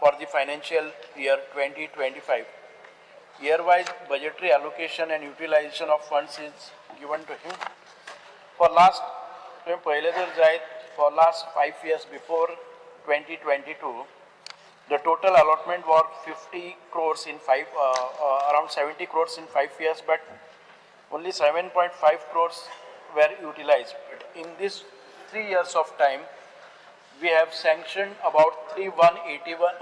for the financial year 2025. Year-wise budgetary allocation and utilization of funds is given to him. For last, तुवें पळयलें जर जायत, for last 5 years before 2022, the total allotment was 50 crores in five, around 70 crores in 5 years, but only 7.5 crores were utilized. But in this 3 years of time, we have sanctioned about 3181,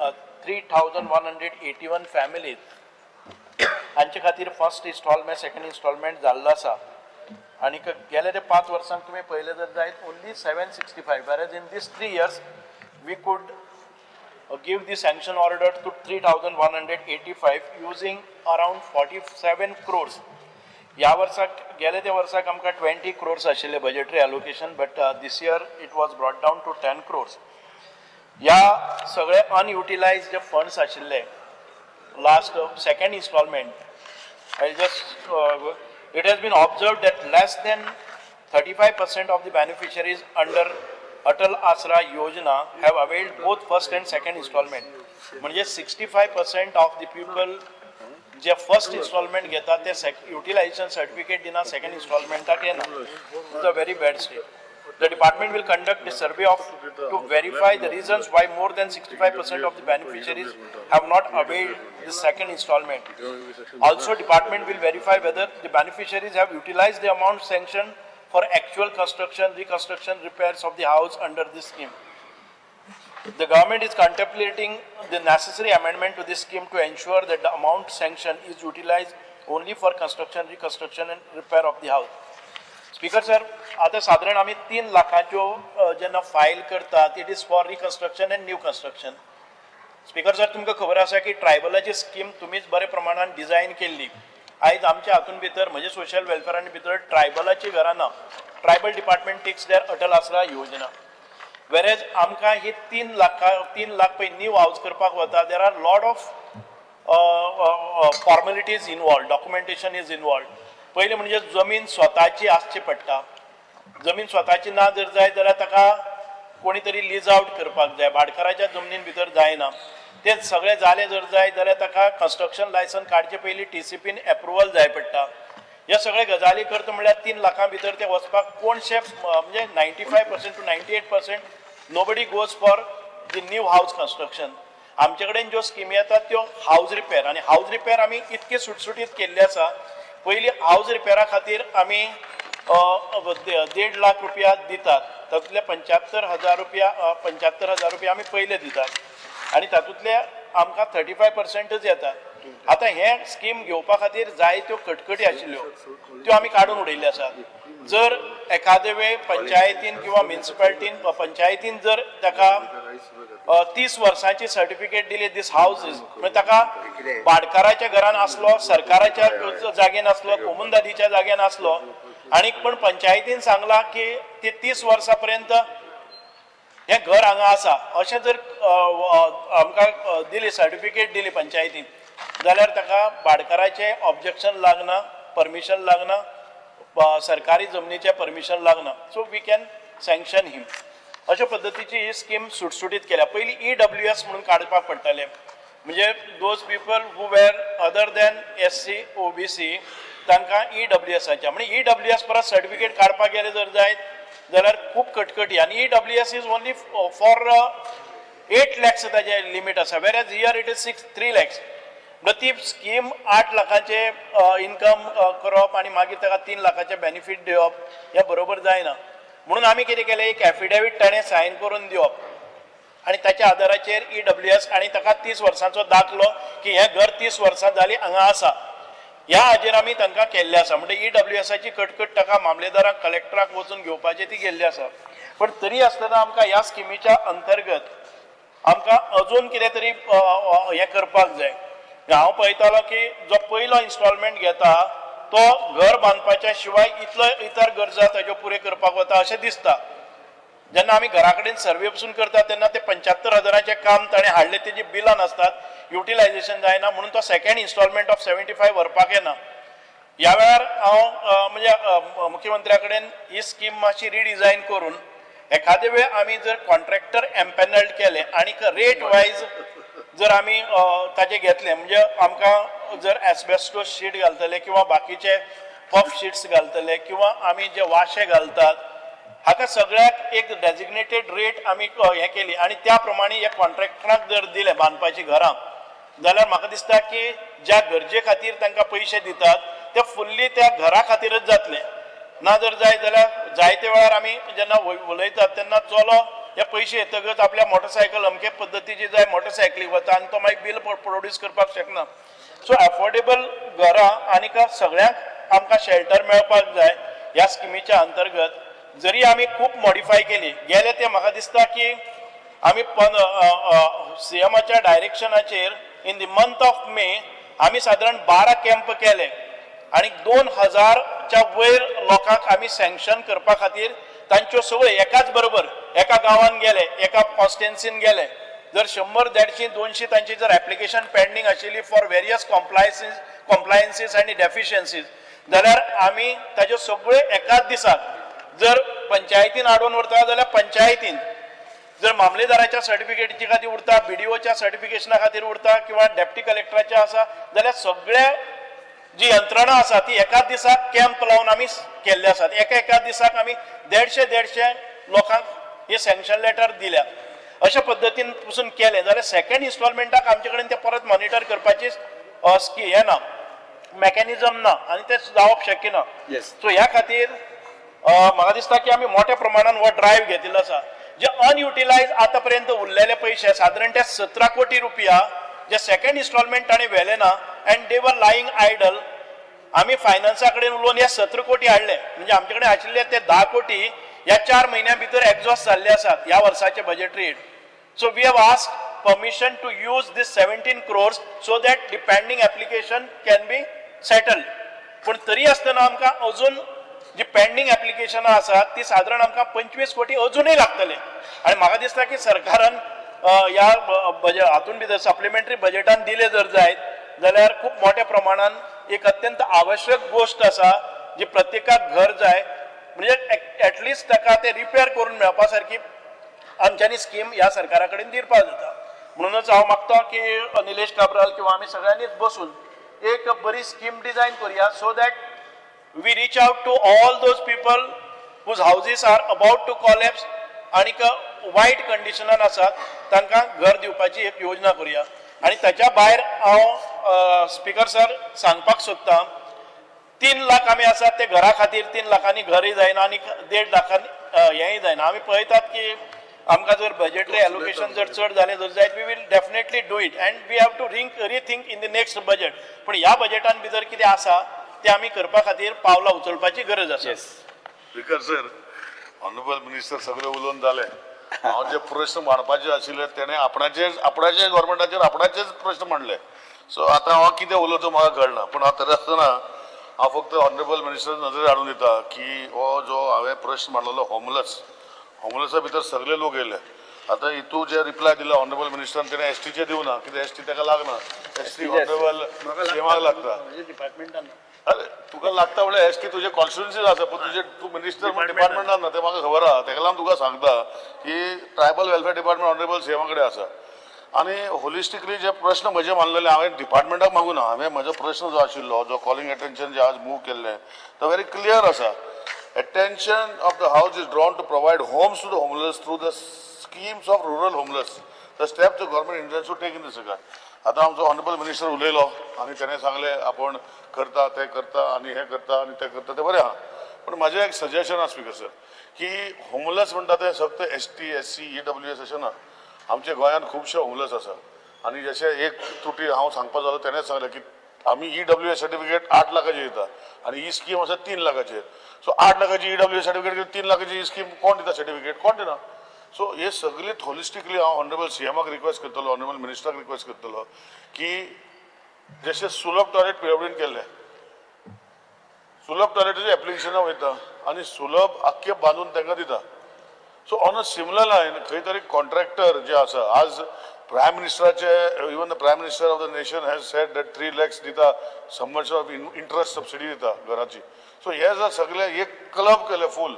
3,181 families. हांचे खातीर first instalment, second instalment जाल्लो आसा आनी गेले ते 5 वर्सांक तुमी पळयलें जर जायत, only 765, whereas in this 3 years we could give the sanction order to 3185 using around 47 crores. ह्या वर्साक, गेले त्या वर्साक आमकां 20 क्रोर्स आशिल्ले budgetary allocation, but this year it was brought down to 10 crores. ह्या सगळे अनयुटिलायज जे फंड्स आशिल्ले, last second installment, I just it has been observed that less than 35% of the beneficiaries under Atal Asra Yojana have availed both first and second installment. म्हणजे 65% of the people J first instalment घेतात ते utilisation certificate दिना, second इन्स्टॉलमेंटाक येना. It's a very bad state. The department will conduct a survey of to verify the reasons why more than 65% of the beneficiaries have not availed the second installment. Also, department will verify whether the beneficiaries have utilized the amount sanctioned for actual construction, reconstruction, repairs of the house under this scheme. The government is contemplating the necessary amendment to this scheme to ensure that the amount sanctioned is utilized only for construction, reconstruction and repair of the house. Speaker sir, आतां सादारण आमी 3 लाखांच्यो जेन्ना file करतात, it is for reconstruction and new construction. Speaker sir, तुमकां खबर आसा की ट्रायबलाची scheme तुमीच बरे प्रमाणान डिझायन केल्ली. आयज आमच्या हातून भितर, म्हणजे सोशल वेलफेअरान भितर ट्रायबलाची घरां ना. Tribal department takes there Atal Aasra Yojana, whereas आमकां ही 3 लाखा, 3 लाख पळय न्यू हावज करपाक वता, there are lot of formalities involved, documentation is involved. पयलें म्हणजे जमीन स्वताची आसची पडटा. जमीन स्वताची ना जर जाय जाल्यार ताका कोणी तरी लीज आउट करपाक जाय, भाटकाराच्या जमनीन भितर जायना. ते सगळें जालें जर जाय जाल्यार ताका कन्स्ट्रक्शन लायसन काडचे पयलीं टीसीपीन एप्रुवल जाय पडटा. ह्या सगळे गजाली करता म्हणल्यार 3 लाखां भितर ते वचपाक कोणशे, म्हणजे 95% to 98% nobody goes for the new house construction. आमचे कडेन ज्यो स्किमी येतात त्यो हावज रिपेर, आनी हावज रिपेर आमी इतके सुटसुटीत केल्ले आसा. पयलीं हावज रिपेरा खातीर आमी 1.5 लाख रुपया दितात. तातूंतले 75,000 रुपया, 75,000 रुपया आमी पयले दितात आनी तातूंतले आमकां 35%च येतात. आतां हे स्कीम घेवपा खातीर जायत्यो कटकटी आशिल्ल्यो, त्यो आमी काडून उडयल्ल्यो आसात. जर एखादे वेळ पंचायतीन किंवा म्युनिसिपालिटीन, पंचायतीन जर ताका 30 वर्सांची सर्टिफिकेट दिली, दीस हावज is, म्हणजे ताका भाटकाराच्या घरान आसलो, सरकाराच्या जागेन आसलो, कोमुनदादीच्या जाग्यान आसलो आनी पण पंचायतीन सांगला की ती 30 वर्सां पर्यंत हें घर हांगा आसा, अशें जर आमकां दिली, सर्टिफिकेट दिली पंचायतीन, जाल्यार ताका भाटकाराचें ऑब्जेक्शन लागना, परमिशन लागना, सरकारी जमनीचें परमिशन लागना, so we can sanction him. अशा पद्दतीची ही स्कीम सुटसुटीत केल्या. पयलीं ईडब्ल्यूएस म्हणून काडपाक पडटालें, म्हणजे those people who were other than SC, OBC, तांकां ईडब्ल्यूएसाच्या, म्हणजे ईडब्ल्यूएस परत सर्टिफिकेट काडपाक गेले जर जायत जाल्यार खूब कटकटी आनी EWS is only for 8 lakhs ताजें लिमीट आसा, whereas here it is 6, 3 lakhs. म्हणटा ती स्कीम 8 लाखाचे इनकम करप आनी मागीर ताका 3 लाखाचे बेनिफीट दिवप हें बरोबर जायना. म्हणून आमी कितें केलें, एक एफिडेवीट ताणें सायन करून दिवप आनी ताच्या आदाराचेर ईडब्ल्यूएस आनी ताका 30 वर्सांचो दाखलो की हें घर 30 वर्सां जालीं हांगा आसा, ह्या हाजेर आमी तांकां केल्लें आसा. म्हणजे ईडब्ल्यूएसाची कटकट ताका मामलेदाराक, कलेक्टराक वचून घेवपाची ती गेल्ली आसा. पण तरी आसतना आमकां ह्या स्किमीच्या अंतर्गत आमकां अजून कितें तरी अ, अ, हें करपाक जाय. हांव पळयतालो की जो पयलो इन्स्टॉलमेंट घेता तो घर बांदपाच्या शिवाय इतलो इतर गरजा ताज्यो पुरे करपाक वता अशें दिसता. जेन्ना आमी घरा कडेन सर्वे पसून करता तेन्ना ते 75 हजाराचें काम ताणें हाडलें, तेजी बिलां नासतात, युटिलायझेशन जायना, म्हणून तो second installment of 75 व्हरपाक येना. ह्या वेळार हांव म्हणजे मुख्यमंत्र्या कडेन ही स्कीम मातशी रिडिझायन करून एखादे वेळ आमी जर कॉन्ट्रॅक्टर एम्पॅनल्ड केले आनी रेट वायज जर आमी ताजे घेतले म्हणजे आमकां जर एस्बेस्टोस शीट घालतले किंवा बाकीचे पफ शीट्स घालतले किंवा आमी जे वाशे घालतात हाका सगळ्याक एक डेजिग्नेटेड रेट आमी हें केली आनी त्या प्रमाणे ह्या कॉन्ट्रॅक्टराक जर दिले बांदपाची घरां जाल्यार म्हाका दिसता की ज्या गरजे खातीर तांकां पयशे दितात ते फुल्ली त्या घरा खातीरच जातले. ना जर जाय जाल्यार जायते वेळार आमी जेन्ना उलयतात तेन्ना चलो हे पयशे येतकच आपल्या मोटरसायकल अमके पद्दतीची जाय मोटरसायकलीक वता आनी तो मागीर बील प्रोड्यूस करपाक शकना. सो एफोर्डेबल घरां आनीक सगळ्यांक आमकां शेल्टर मेळपाक जाय. ह्या स्किमीच्या अंतर्गत जरी आमी खूब मॉडिफाय केली गेले ते म्हाका दिसता की आमी सीएमाच्या डायरेक्शनाचेर in the month of May आमी सादारण 12 कॅम्प केले आनी 2000च्या वयर लोकांक आमी सँक्शन करपा खातीर तांच्यो सगळ्यो एकाच बरोबर एका गांवान गेले एका कॉन्स्टिट्युएन्सीन गेले जर 100 150 200 तांची जर एप्लिकेशन पेंडींग आशिल्ली फॉर वेरियस कॉम्प्लायन्सीस आनी डेफिशियन्सीज जाल्यार आमी ताज्यो सगळ्यो एकाच दिसाक जर पंचायतीन हाडून व्हरता जाल्यार पंचायतीन, जर मामलेदाराच्या सर्टिफिकेटीच्या खातीर उरता, बीडीओच्या सर्टिफिकेशना खातीर उरता किंवा डेप्टी कलेक्टराच्या आसा जाल्यार सगळ्या जी यंत्रणा आसा ती एकाच दिसाक कॅम्प लावन आमी केल्ले आसात. एका एका दिसाक आमी 150 लोकांक हे सँक्शन लेटर दिल्या. अशा पद्दतीन पसून केलें जाल्यार सेकंड इन्स्टॉलमेंटाक आमचे कडेन ते परत मॉनिटर करपाची हें ना, मॅकॅनिजम ना आनी तें जावप शक्य ना. सो ह्या खातीर म्हाका दिसता की आमी मोठ्या प्रमाणान हो ड्रायव्ह घेतिल्लो आसा. जे अनयुटिलायज आतां पर्यंत उरलेले पयशे सादारण ते 17 कोटी रुपया जे सेकंड इन्स्टॉलमेंट ताणें व्हेले ना and they were lying idle. आमी फायनान्सा कडेन उलोवन हे 17 कोटी हाडले, म्हणजे आमचे कडेन आशिल्ले ते 10 कोटी ह्या 4 म्हयन्या भितर एग्जॉस्ट जाल्ले आसात ह्या वर्साचे budget rate. So we have asked permission to use this 17 crores so that the pending application can be settled. पूण तरी आसतना आमकां अजून जी पेंडींग एप्लिकेशनां आसात ती सादारण आमकां 25 कोटी अजुनूय लागतले. आनी म्हाका दिसता की सरकारान ह्या बजेट हातून भितर सप्लिमेंटरी बजेटान दिले जर जायत जाल्यार खूब मोठ्या प्रमाणान एक अत्यंत आवश्यक गोश्ट आसा जी प्रत्येकाक घर जाय, म्हणजे एटलिस्ट ताका ते रिपेर करून मेळपा सारकी आमच्यांनी स्कीम ह्या सरकारा कडेन दिवपाक जाता. म्हणूनच हांव मागता की निलेश काब्राल किंवा आमी सगळ्यांनीच बसून एक बरी स्कीम डिजायन करुया so that we reach out to all those people whose houses are about to collapse आनीक वायट कंडिशनान आसात तांकां घर दिवपाची एक योजना करुया. आनी ताच्या भायर हांव स्पिकर सर सांगपाक सोदता, 3 लाख आमी आसात ते घरा खातीर 3 लाखांनी घरय जायना आनी 1.5 लाखांनी हेंय जायना. आमी पळयतात की आमकां जर बजेटरी एलोकेशन जर चड जालें जर जायत we will definitely do it and we have to rethink in the next budget. पूण ह्या बजेटान भितर कितें आसा तें आमी करपा खातीर पावलां उचलपाची गरज आसा. स्पीकर सर, ऑनरेबल मिनिस्टर सगळे उलोवन जाले. हांव जे प्रश्न मांडपाचे आशिल्ले तेणे आपणाचे गव्हर्मेंटाचेर आपणाचेच प्रश्न मांडले. सो आतां हांव कितें उलोवचो म्हाका कळना, पूण हांव तरी आसतना हांव फक्त ऑनरेबल मिनिस्टर नजरेर हाडून दिता की हो जो हांवें प्रश्न मांडलेलो होमलेस, होमलेसा भितर सगळे लोक येयले. आतां हितू जे रिप्लाय दिला ऑनरेबल मिनिस्टरान तेणें एसटीचे दिवना, कित्याक एसटी ताका लागना, एसटी ऑनरेबल सीएमाक लागता. डिपार्टमेंटान अरे तुका लागता म्हणल्यार एस टी तुजे कॉन्स्टिट्युन्सीन आसा, पूण तुजे तूं मिनिस्टर म्हण डिपार्टमेंटान ना, तें म्हाका खबर आहा. तेका लागून तुका सांगता की ट्रायबल वेलफेअर डिपार्टमेंट ऑनरेबल सीएमा कडेन आसा. आनी होलिस्टिकली जे प्रश्न म्हजे मानलेले हांवें डिपार्टमेंटाक मागूना, हांवें म्हजो प्रश्न जो आशिल्लो जो कॉलिंग एटेन्शन जे आज मूव केल्लें तो व्हेरी क्लियर आसा. Attention of the house is drawn to provide homes to the homeless through the schemes of rural homeless, the steps the government intends to take in this regard. आतां आमचो honourable minister उलयलो आनी तेणें सांगलें आपूण करता तें करता आनी हें करता आनी तें करता, तें बरें आहा. पूण म्हाजें एक सजेशन आसा स्पिकर सर की होमलेस म्हणटा तें फक्त S T, S C, E W S अशें ना, आमच्या गोंयांत खुबशे होमलेस आसा. आनी जशें एक त्रुटी हांव सांगपा जालो तेणें सांगलें की आमी ई डब्ल्यू एस सर्टिफिकेट 8 लाखाचेर दिता आनी ही स्कीम आसा 3 लाखाचेर. सो 8 लाखाची ई डब्ल्यू एस सर्टिफिकेट, 3 लाखाची ही स्कीम कोण दिता सर्टिफिकेट, कोण दिना. सो हे सगळी होलिस्टिकली हांव ऑनरेबल सी एमाक रिक्वेस्ट करतलो, ऑनरेबल मिनिस्टराक रिक्वेस्ट करतलो की जशें सुलभ टॉयलेट पीडब्ल्यूडीन केल्लें, सुलभ टॉयलेटीचें एप्लिकेशनां वयता आनी सुलभ आख्खें बांदून तांकां दिता. So on a similar line खंय तरी कॉन्ट्रॅक्टर जे आसा, आज prime मिनिस्टराचे, even the prime minister of the nation has said that 3 lakhs दिता, सबमर्शन ऑफ इंट्रस्ट सबसिडी दिता घराची. सो हे जर सगळे एक क्लब केले फूल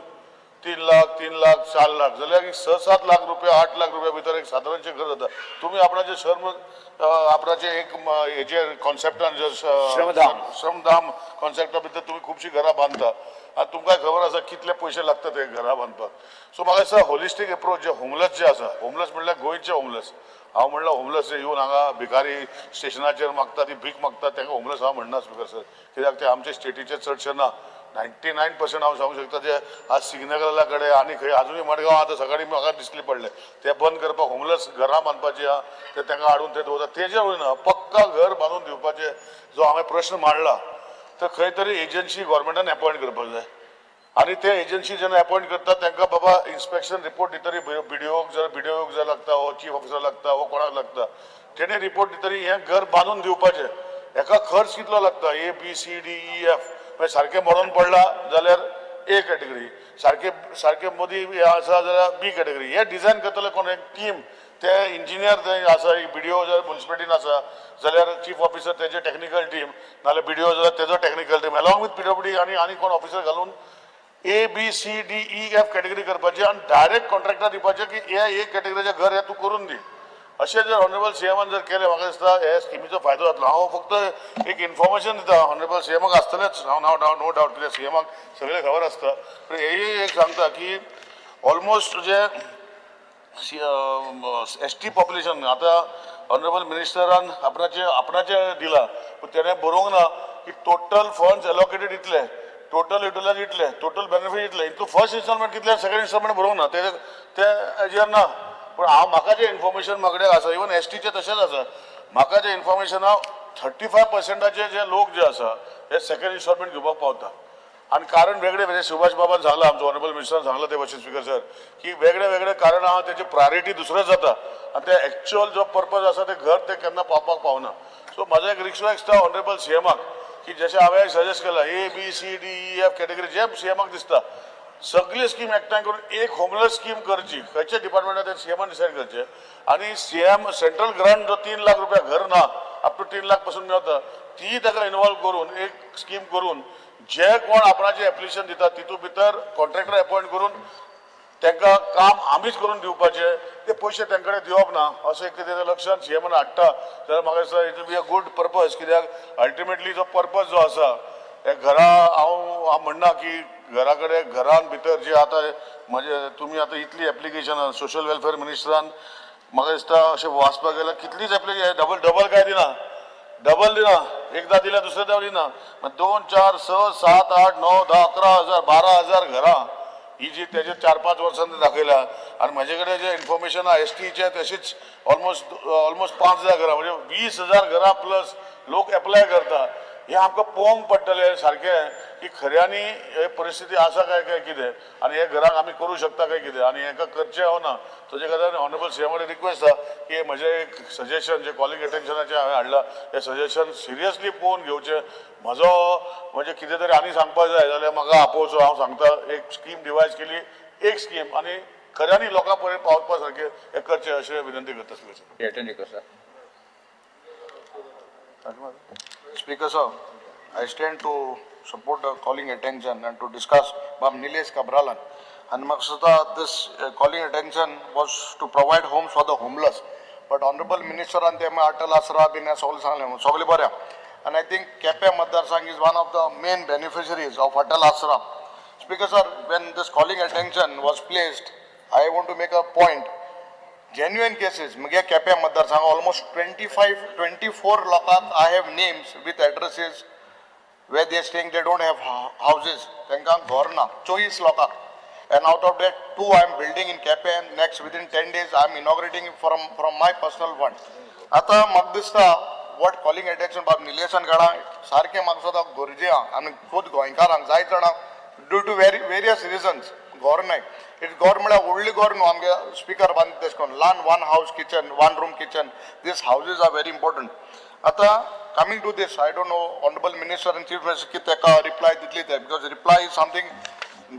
3 लाख, 3 लाख, 4 लाख जाल्यार एक 6-7 लाख रुपया, 8 लाख रुपया भितर एक सादारणशें घर जाता. तुमी आपणाचें शहर आपणाचे एक हेजे कॉन्सेप्टान श्रमधाम कॉन्सेप्टा भितर तुमी खुबशीं घरां बांदता आनी तुमकां खबर आसा कितले पयशे लागता ते घरां बांदपाक. सो म्हाका दिसता होलिस्टीक एप्रोच जे होमलेस जे आसा, होमलेस म्हणल्यार गोंयचे होमलेस, हांव म्हणल्यार होमलेस येवन हांगा भिकारी स्टेशनाचेर मागता ती भीक मागता तांकां होमलेस हांव म्हणना स्पीकर सर, कित्याक ते आमचे स्टेटीचे चडशे ना. 99% हांव सांगूंक शकता जे आज सिग्नला कडेन आनी खंय आजुनूय मडगांव आतां सकाळीं म्हाका दिसली पडले ते बंद करपाक होमलेस घरां बांदपाची आहा ते तांकां हाडून ते दवरता तेजेर वयना पक्का घर बांदून दिवपाचे जो हांवें प्रश्न मांडला तर खंय तरी एजन्सी गोवोरमेंटान एपॉयंट करपाक जाय आनी ते एजन्सी जेन्ना एपॉयंट करता तांकां बाबा इन्स्पेक्शन रिपोर्ट दितरी बीडीओक जर बीडीओक जर लागता हो चीफ ऑफिसर लागता हो कोणाक लागता तेणे रिपोर्ट दितरी हें घर बांदून दिवपाचें. हेका खर्च कितलो लागता A B C D E F मागीर सारकें मरोन पडला जाल्यार ए कॅटेगरी, सारकें सारकें मदीं हें आसा जाल्यार बी कॅटेगरी. हें डिजायन करतले कोण एक टीम, ते इंजिनियर ते आसा, एक बीडीओ जर मुन्सिपालिटीन आसा जाल्यार चीफ ऑफिसर तेजे टॅक्निकल टीम, नाल्यार बीडीओ जाल्यार तेजो technical team along with PWD आनी आनी कोण ऑफिसर घालून A B C D E F category करपाची आनी डायरेक्ट कॉन्ट्रॅक्टर दिवपाचें की हे ए कॅटेगरीचें घर हें तूं करून दी. अशें जर ऑनरेबल सीएमान जर केलें म्हाका दिसता हे स्किमीचो फायदो जातलो. हांव फक्त एक इन्फॉर्मेशन दिता ऑनरेबल सीएमाक आसतलेंच, हांव नो डावट नो डावट कित्याक सीएमाक सगळें खबर आसता. पूण हेय एक सांगता की ऑलमोस्ट जे एस टी पॉप्युलेशन आतां ऑनरेबल मिनिस्टरान आपणाचें आपणाचें दिलां पूण तेणें बरोवंक ना की टोटल फंड्स एलोकेटेड इतले, टोटल युटिलायज इतले, टोटल बेनिफीट इतले, हितून फर्स्ट इन्स्टॉलमेंट कितले सेकंड इन्स्टॉलमेंट बरोवंक ना ते हेजेर ना. पूण हांव म्हाका जें इन्फॉर्मेशन म्हाका कडेन आसा इवन एस टीचें तशेंच आसा, म्हाका जें इन्फॉर्मेशन आहा 35%चे जे लोक जे आसा हे सेकंड इन्स्टॉलमेंट घेवपाक पावता. आनी कारण वेगळे वेगळे सुभाष बाबान सांगलां, आमचो ऑनरेबल मिनिस्टरान सांगलां ते भाशेन स्पीकर सर की वेगळे वेगळे कारण आहा तेजी प्रायोरिटी दुसरें जाता आनी ते एक्चुअल जो पर्पज आसा ते घर ते केन्ना पावपाक पावना. सो म्हाजो एक रिक्वेस्ट आसा ऑनरेबल सीएमाक की जशें हांवें सजेस्ट केलां A B C D E F category जे सीएमाक दिसता सगळी स्कीम एकठांय करून एक होमलेस स्कीम करची, खंयच्या डिपार्टमेंटान ते सीएमान डिसायड करचें आनी सीएम सेंट्रल ग्रांट जो 3 लाख रुपया घर ना अप टू 3 लाख पासून मेळता ती ताका इनवॉल्व करून एक स्कीम करून जे कोण आपणाचें एप्लिकेशन दिता तितूंत भितर कॉन्ट्रॅक्टर एपॉयंट करून तांकां काम आमीच करून दिवपाचें, ते पयशे तांचे कडेन दिवप ना असो एक कितें लक्षान सीएमान हाडटा जाल्यार म्हाका दिसता it will be a good purpose. कित्याक अल्टिमेटली जो पर्पज जो आसा हे घरा हांव हांव म्हणना की घरा कडेन घरान भितर जे आतां म्हणजे तुमी आतां इतली एप्लिकेशनां सोशल वेलफेअर मिनिस्टरान म्हाका दिसता अशें वाचपाक गेल्यार कितलीच एप्लिकेशन डबल डबल काय दिना, डबल दिना, एकदां दिल्या दुसऱ्या दिना, 2 4 6 7 8 9 10 11 हजार 12 हजार घरां ही जी तेजे 4-5 वर्सांनी दाखयल्या. आनी म्हजे कडेन जे इन्फॉर्मेशन आहा एस टीचें तशीच ऑलमोस्ट ऑलमोस्ट 5,000 घरां म्हणजे 20,000 घरां प्लस लोक एप्लाय करता. हें आमकां पळोवंक पडटलें सारकें की खऱ्यांनी हे परिस्थिती आसा काय काय कितें आनी हे घरांक आमी करूं शकता काय कितें आनी हेका करचें हो ना. ताजे खातीर ऑनरेबल सीएमा कडेन रिक्वेस्ट आसा की म्हजें एक सजेशन जें कॉलिंग एटेन्शनाचें हांवें हाडलां हें सजेशन सिरियसली पळोवन घेवचें. म्हजो म्हणजे कितें तरी आनी सांगपाक जाय जाल्यार म्हाका आपोवचो, हांव सांगता एक स्कीम डिवायज केली एक स्कीम आनी खऱ्यांनी लोकां पर्यंत पावपा सारकें हें करचें अशें विनंती करता. Speaker sir. Speaker sir, I stand to support the calling attention and to discuss Bab Nilesh Cabralan. And Maksada, this calling attention was to provide homes for the homeless. But Honorable Minister and them Atal Asra bin सगळें सांगलें सगळें बरें. And I think Quepem Matdarsangh is one of the main beneficiaries of Atal Asra. Speaker sir, when this calling attention was placed, I want to make a point. Genuine cases, मुगे केप्या मतदारसंघ almost 24 लोकांक I have names with addresses where they are staying, they don't have houses. तांकां घर ना, 24 लोकांक. And out of that, 2 I am building in Quepem. Next, within 10 days, I am inaugurating from my personal fund. आतां म्हाका दिसता what calling attention बाब निलेशान काडा सारकें म्हाका सुद्दां गरजे आहा आनी खूद गोंयकारांक जायत जाणां ड्यू टू वेरियस रिजन्स घर नाय. It घर म्हळ्यार व्हडली घर न्हू आमगे स्पिकर बांदता तशें करून ल्हान 1 house kitchen 1 room kitchen these houses are very important. आतां coming to this I don't know honourable minister आनी चीफ मिनिस्टर कितें ताका रिप्लाय दितली ते because reply is something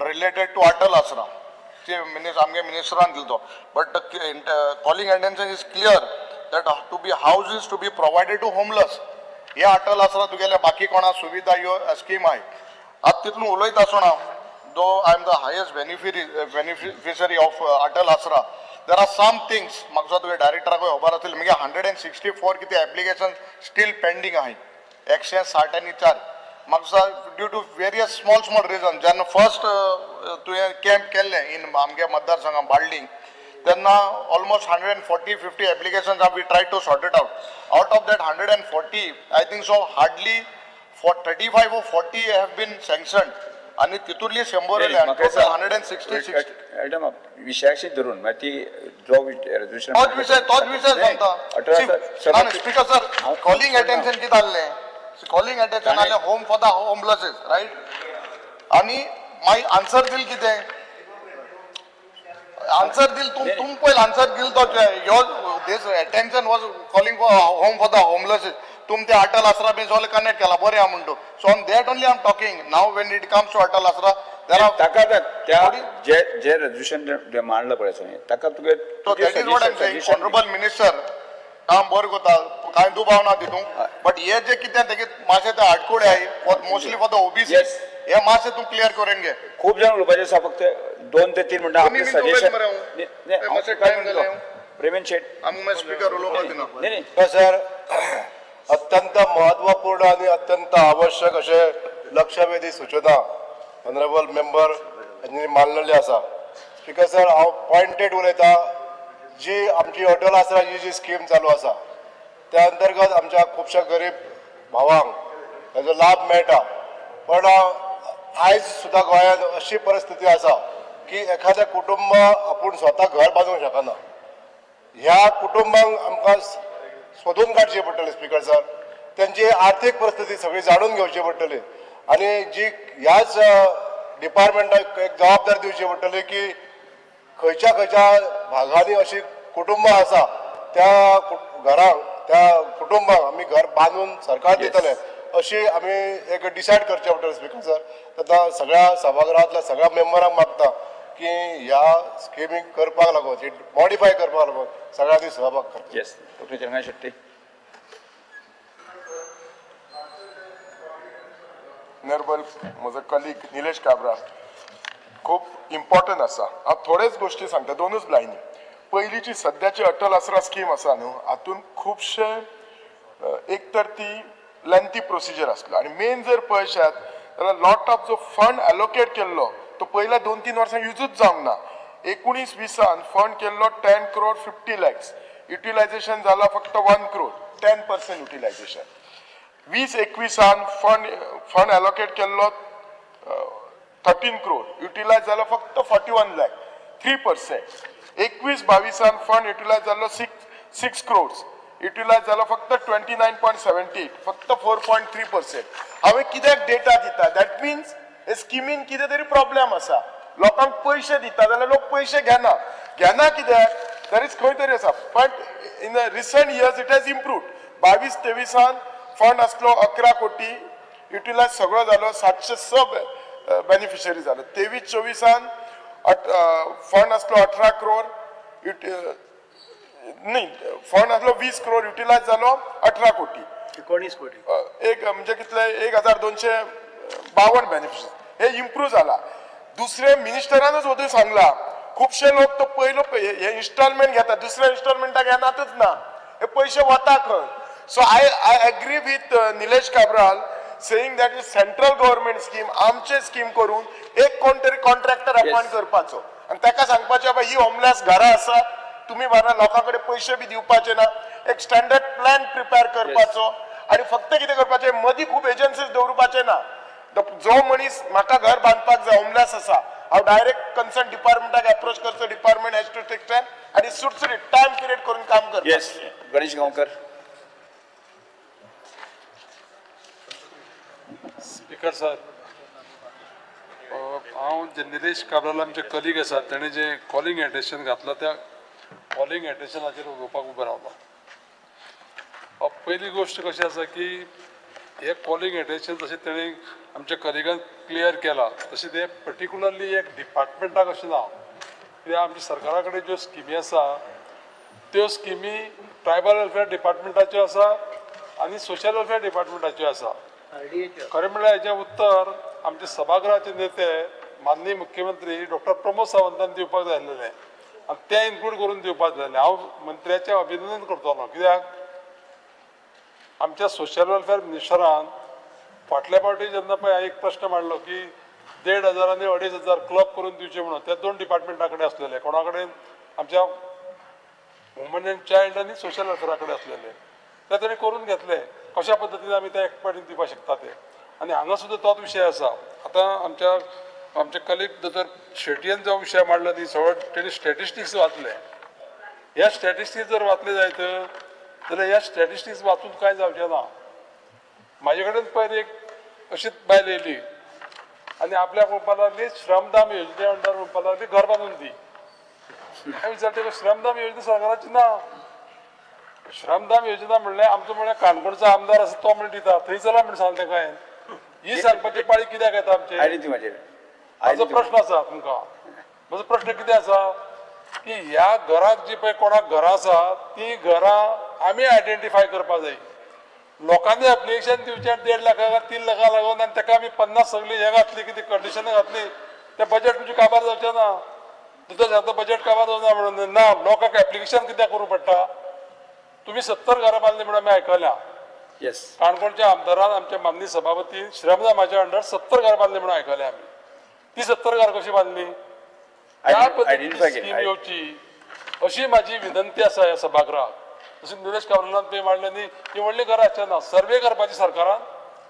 related to Atal Aasra chief minister आमगे मिनिस्टरान दिलो तो. But calling attention is clear that to be houses to be provided to homeless. हे अटल आसरा तुगेले बाकी कोणा सुविधा ह्यो स्कीम आहाय. आतां तितून उलयता आसतना though I am the highest beneficiary of Atal Asra, There are some things म्हाका तुवें डायरेक्टराकूय खबर आसतली मागीर 164 कितें एप्लिकेशन स्टील पेंडींग आहाय 164 म्हाका due to various small small reason. जेन्ना फर्स्ट तुवें कॅम्प केल्लें इन आमगे मतदारसंघात बाळ्ळी तेन्ना almost 140-50 applications we try to sort it out. Out of that 140 I think so hardly 35 or 40 have been sanctioned आणि तितूंतली 100 166. Madam विशयाशी धरून मागीर ती जो रेजोल्युशन तोच विशय सांगता. स्पीकर सर, कॉलिंग अटेन्शन कितें आहलें? कॉलिंग अटेन्शन आहलें home for the homelesses, right? आनी मागीर आन्सर दिल कितें? आन्सर दिल तुम पयल आन्सर दिल तो your this attention was calling for home for the homelesses. तुम ते अटल आसरा बी सगळें कनेक्ट केला बरें आहा म्हणटू. So on that only I am talking now. When it comes to Atal Aasara ताका त्या जे जे रेजोल्युशन मांडलं पळय सगळें ताका तुगे that is what I am saying. Honourable minister काम बरें करता, कांय दुबाव ना तितूंत, बट हे जे कितें तेगे मातशें ते आडकुळे आहाय mostly for the OBC, हे मातशें तूं क्लियर करून घे. खूब जाण उलोवपाचें आसा, फक्त 2 ते 3 मिनटां आपलें सजेशन. प्रेमेन शेट आमकां स्पीकर उलोवपाक दिना. नाही सर, अत्यंत महत्वपूर्ण आणि अत्यंत आवश्यक अशें लक्षवेधी सूचना ऑनरेबल मेंबर हांणी मांडलेली आसा. स्पीकर सर, हांव पॉयंटेड उलयता. जी आमची अटल आसराची जी स्कीम चालू आसा त्या अंतर्गत आमच्या खुबश्या गरीब भावांक ताजो लाभ मेळटा, पण आयज सुद्दां गोंयांत अशी परिस्थिती आसा की एखादें कुटुंब आपूण स्वता घर बांदूंक शकना. ह्या कुटुंबांक आमकां सोदून काडची पडटली स्पीकर सर, तेंची आर्थीक परिस्थिती सगळी जाणून घेवची पडटली आनी जी ह्याच डिपार्टमेंटाक एक जबाबदारी दिवची पडटली की खंयच्या खंयच्या भागांनी अशी कुटुंबां आसा त्या घरांक त्या कुटुंबांक आमी घर बांदून सरकार दितले अशी आमी एक डिसायड करचें पडटलें स्पीकर सर. तेन्ना सगळ्या सभागृहांतल्या सगळ्या मेंबरांक मागता की ह्या स्किमीक करपाक लागून मॉडिफाय करपाक लागून सगळ्यांनी सहभाग करचो. येस, डॉक्टर चंद्रकांत शेट्टी. ऑनरेबल म्हजो कलीग निलेश काब्राल खूब इम्पॉर्टंट आसा. हांव थोड्योच गोश्टी सांगता, 2 लायनी. पयलीची सद्याची अटल आसरा स्कीम आसा न्हू, हातून खुबशे एक तर ती लेंथी प्रोसिजर आसलो आनी मेन जर पळयशात जाल्यार लॉट ऑफ जो फंड एलोकेट केल्लो तो पयल्या 2-3 वर्सां युजूच जावंक ना. 19-20 फंड केल्लो 10 crore 50 lakhs, utilisation जाला फक्त 1 crore, 10% utilisation. 20-21 fund allocate केल्लो 13 क्रोड, युटिलायज जालो फक्त 41 लाख, 3%. 21-22 फंड युटिलायज जालो 6 क्रोड्स, युटिलायज जालो फक्त 29.78, फक्त 4.3%. हांवें कित्याक डेटा दिता? That means हे स्किमीन कितें तरी प्रॉब्लेम आसा. लोकांक पयशे दिता जाल्यार लोक पयशे घेना, घेना कित्याक तरीच खंय तरी आसा. But in the recent years it has improved. 22-23 fund आसलो 11 कोटी, युटिलायज सगळो जालो 706 बेनिफिशरी जालो. 23-24 फंड आसलो 18 क्रोड, न्ही फंड आसलो 20 क्रोड, युटिलायज जालो 18 कोटी, 19 कोटी, एक म्हणजे कितले 1252 बेनिफिशरी. हे इम्प्रूव जाला. दुसरे मिनिस्टरानूच वचून सांगला खुबशे लोक तो पयलो हे इन्स्टॉलमेंट घेता, दुसऱ्या इन्स्टॉलमेंटाक घेनातच ना, हे पयशे वता खंय. So I agree with Nilesh Cabral saying that is central government scheme, आमचे स्कीम करून एक कोण तरी कॉन्ट्रॅक्टर अपॉइंट करपाचो आनी ताका सांगपाचें बाबा ही होमलेस घरां आसा, तुमी बारा लोकां कडेन पयशे बी दिवपाचे ना, एक स्टँडर्ड प्लॅन प्रिपेर करपाचो आनी फक्त कितें करपाचें, मदीं खूब एजन्सीज दवरुपाचे ना. जो मनीस म्हाका घर बांदपाक जाय, होमलेस आसा, हांव डायरेक्ट कन्सर्न डिपार्टमेंटाक एप्रोच करचो, department has to take time आनी सुटसुटीत टायम पिरियड करून काम करपाचें. येस, गणेश गांवकर. स्पीकर सर, हांव जे निलेश काब्राल आमचे कलीग आसात ताणें जे कॉलिंग एटेन्शन घातलां त्या कॉलिंग एटेन्शनाचेर उलोवपाक उबो रावला. पयली गोश्ट कशी आसा की हे कॉलिंग एटेन्शन जशें ताणें आमच्या कलिगान क्लियर केलां तशें तें पर्टिकुलरली एक डिपार्टमेंटाक अशें ना, कित्याक आमच्या सरकारा कडेन ज्यो स्किमी आसा त्यो स्किमी ट्रायबल वेलफेअर डिपार्टमेंटाच्यो आसा आनी सोशल वेलफेअर डिपार्टमेंटाच्यो आसा. खरें म्हणल्यार हेजें उत्तर आमचे सभागृहाचे नेते माननीय मुख्यमंत्री डॉक्टर प्रमोद सावंतान दिवपाक जाय आसलेलें, आनी तें इन्क्लूड करून दिवपाक जाय. हांव मंत्र्याचें अभिनंदन करतलो, कित्याक आमच्या सोशल वेलफेअर मिनिस्टरान फाटल्या फावटी जेन्ना पळय एक प्रश्न मांडलो की 1,500 आनी 2,500 क्लब करून दिवचे म्हणून, ते 2 डिपार्टमेंटा कडेन आसलेले, कोणा कडेन आमच्या वुमन अँड चायल्ड आनी सोशल वेलफेअरा कडेन आसलेले, ते ताणें करून घेतले. कशा पद्दतीन आमी ते एकपाटी दिवपाक शकता ते. आनी हांगा सुद्दां तोच विशय आसा. आतां आमच्या आमचे कलीग दोतोर शेटयेन जो विशय मांडलो न्ही सगळो तेणी स्टॅटिस्टिक्स वाचले. ह्या स्टॅटिस्टिक्स जर वाचले जायत जाल्यार ह्या स्टॅटिस्टिक्स वाचून कांय जावचें ना. म्हाजे कडेन पयर एक अशीच बायल येयली आनी आपल्याक म्हणपाक लागली श्रमदाम योजने अंडर म्हणपाक लागली घर बांदून दी. हांवें विचारलें ताका श्रमदाम योजना सरकाराची ना. श्रमदाम योजना म्हणल्यार आमचो म्हणल्यार काणकोणचो आमदार आसा तो म्हणून दिता, थंय चला म्हणून सांगलें ताका हांवें. ही सांगपाची पाळी कित्याक येता आमचे? म्हाजो प्रश्न आसा तुमकां, म्हजो प्रश्न कितें आसा की ह्या घराक जी पळय कोणाक घरां आसा ती घरां आमी आयडेंटिफाय करपाक जाय. लोकांनी एप्लिकेशन दिवचें 1.5 लाखाक 3 लाखां लागून आनी ताका आमी 50 सगळीं हें घातली कितें कंडिशनां घातली, तें बजेट तुमचें काबार जावचें ना. दुसरें सांगता बजेट काबार जावना म्हणून ना, लोकांक एप्लिकेशन कित्याक करूं पडटा? तुमी 70 घरां बांदली म्हणून आमी आयकल्या. काणकोणच्या आमदारान आमच्या माननीय सभापतीन श्रमदामाच्या अंडर 70 घरां बांदली म्हणून आयकल्या आमी. ती 70 घरां कशी बांदली? त्या पद्दतीची स्कीम येवची अशी म्हाजी विनंती आसा ह्या सभागृहाक. तशें निलेश काब्रालान पळय मांडलें न्ही ती व्हडलीं घरां आसचें ना, सर्वे करपाची सरकारान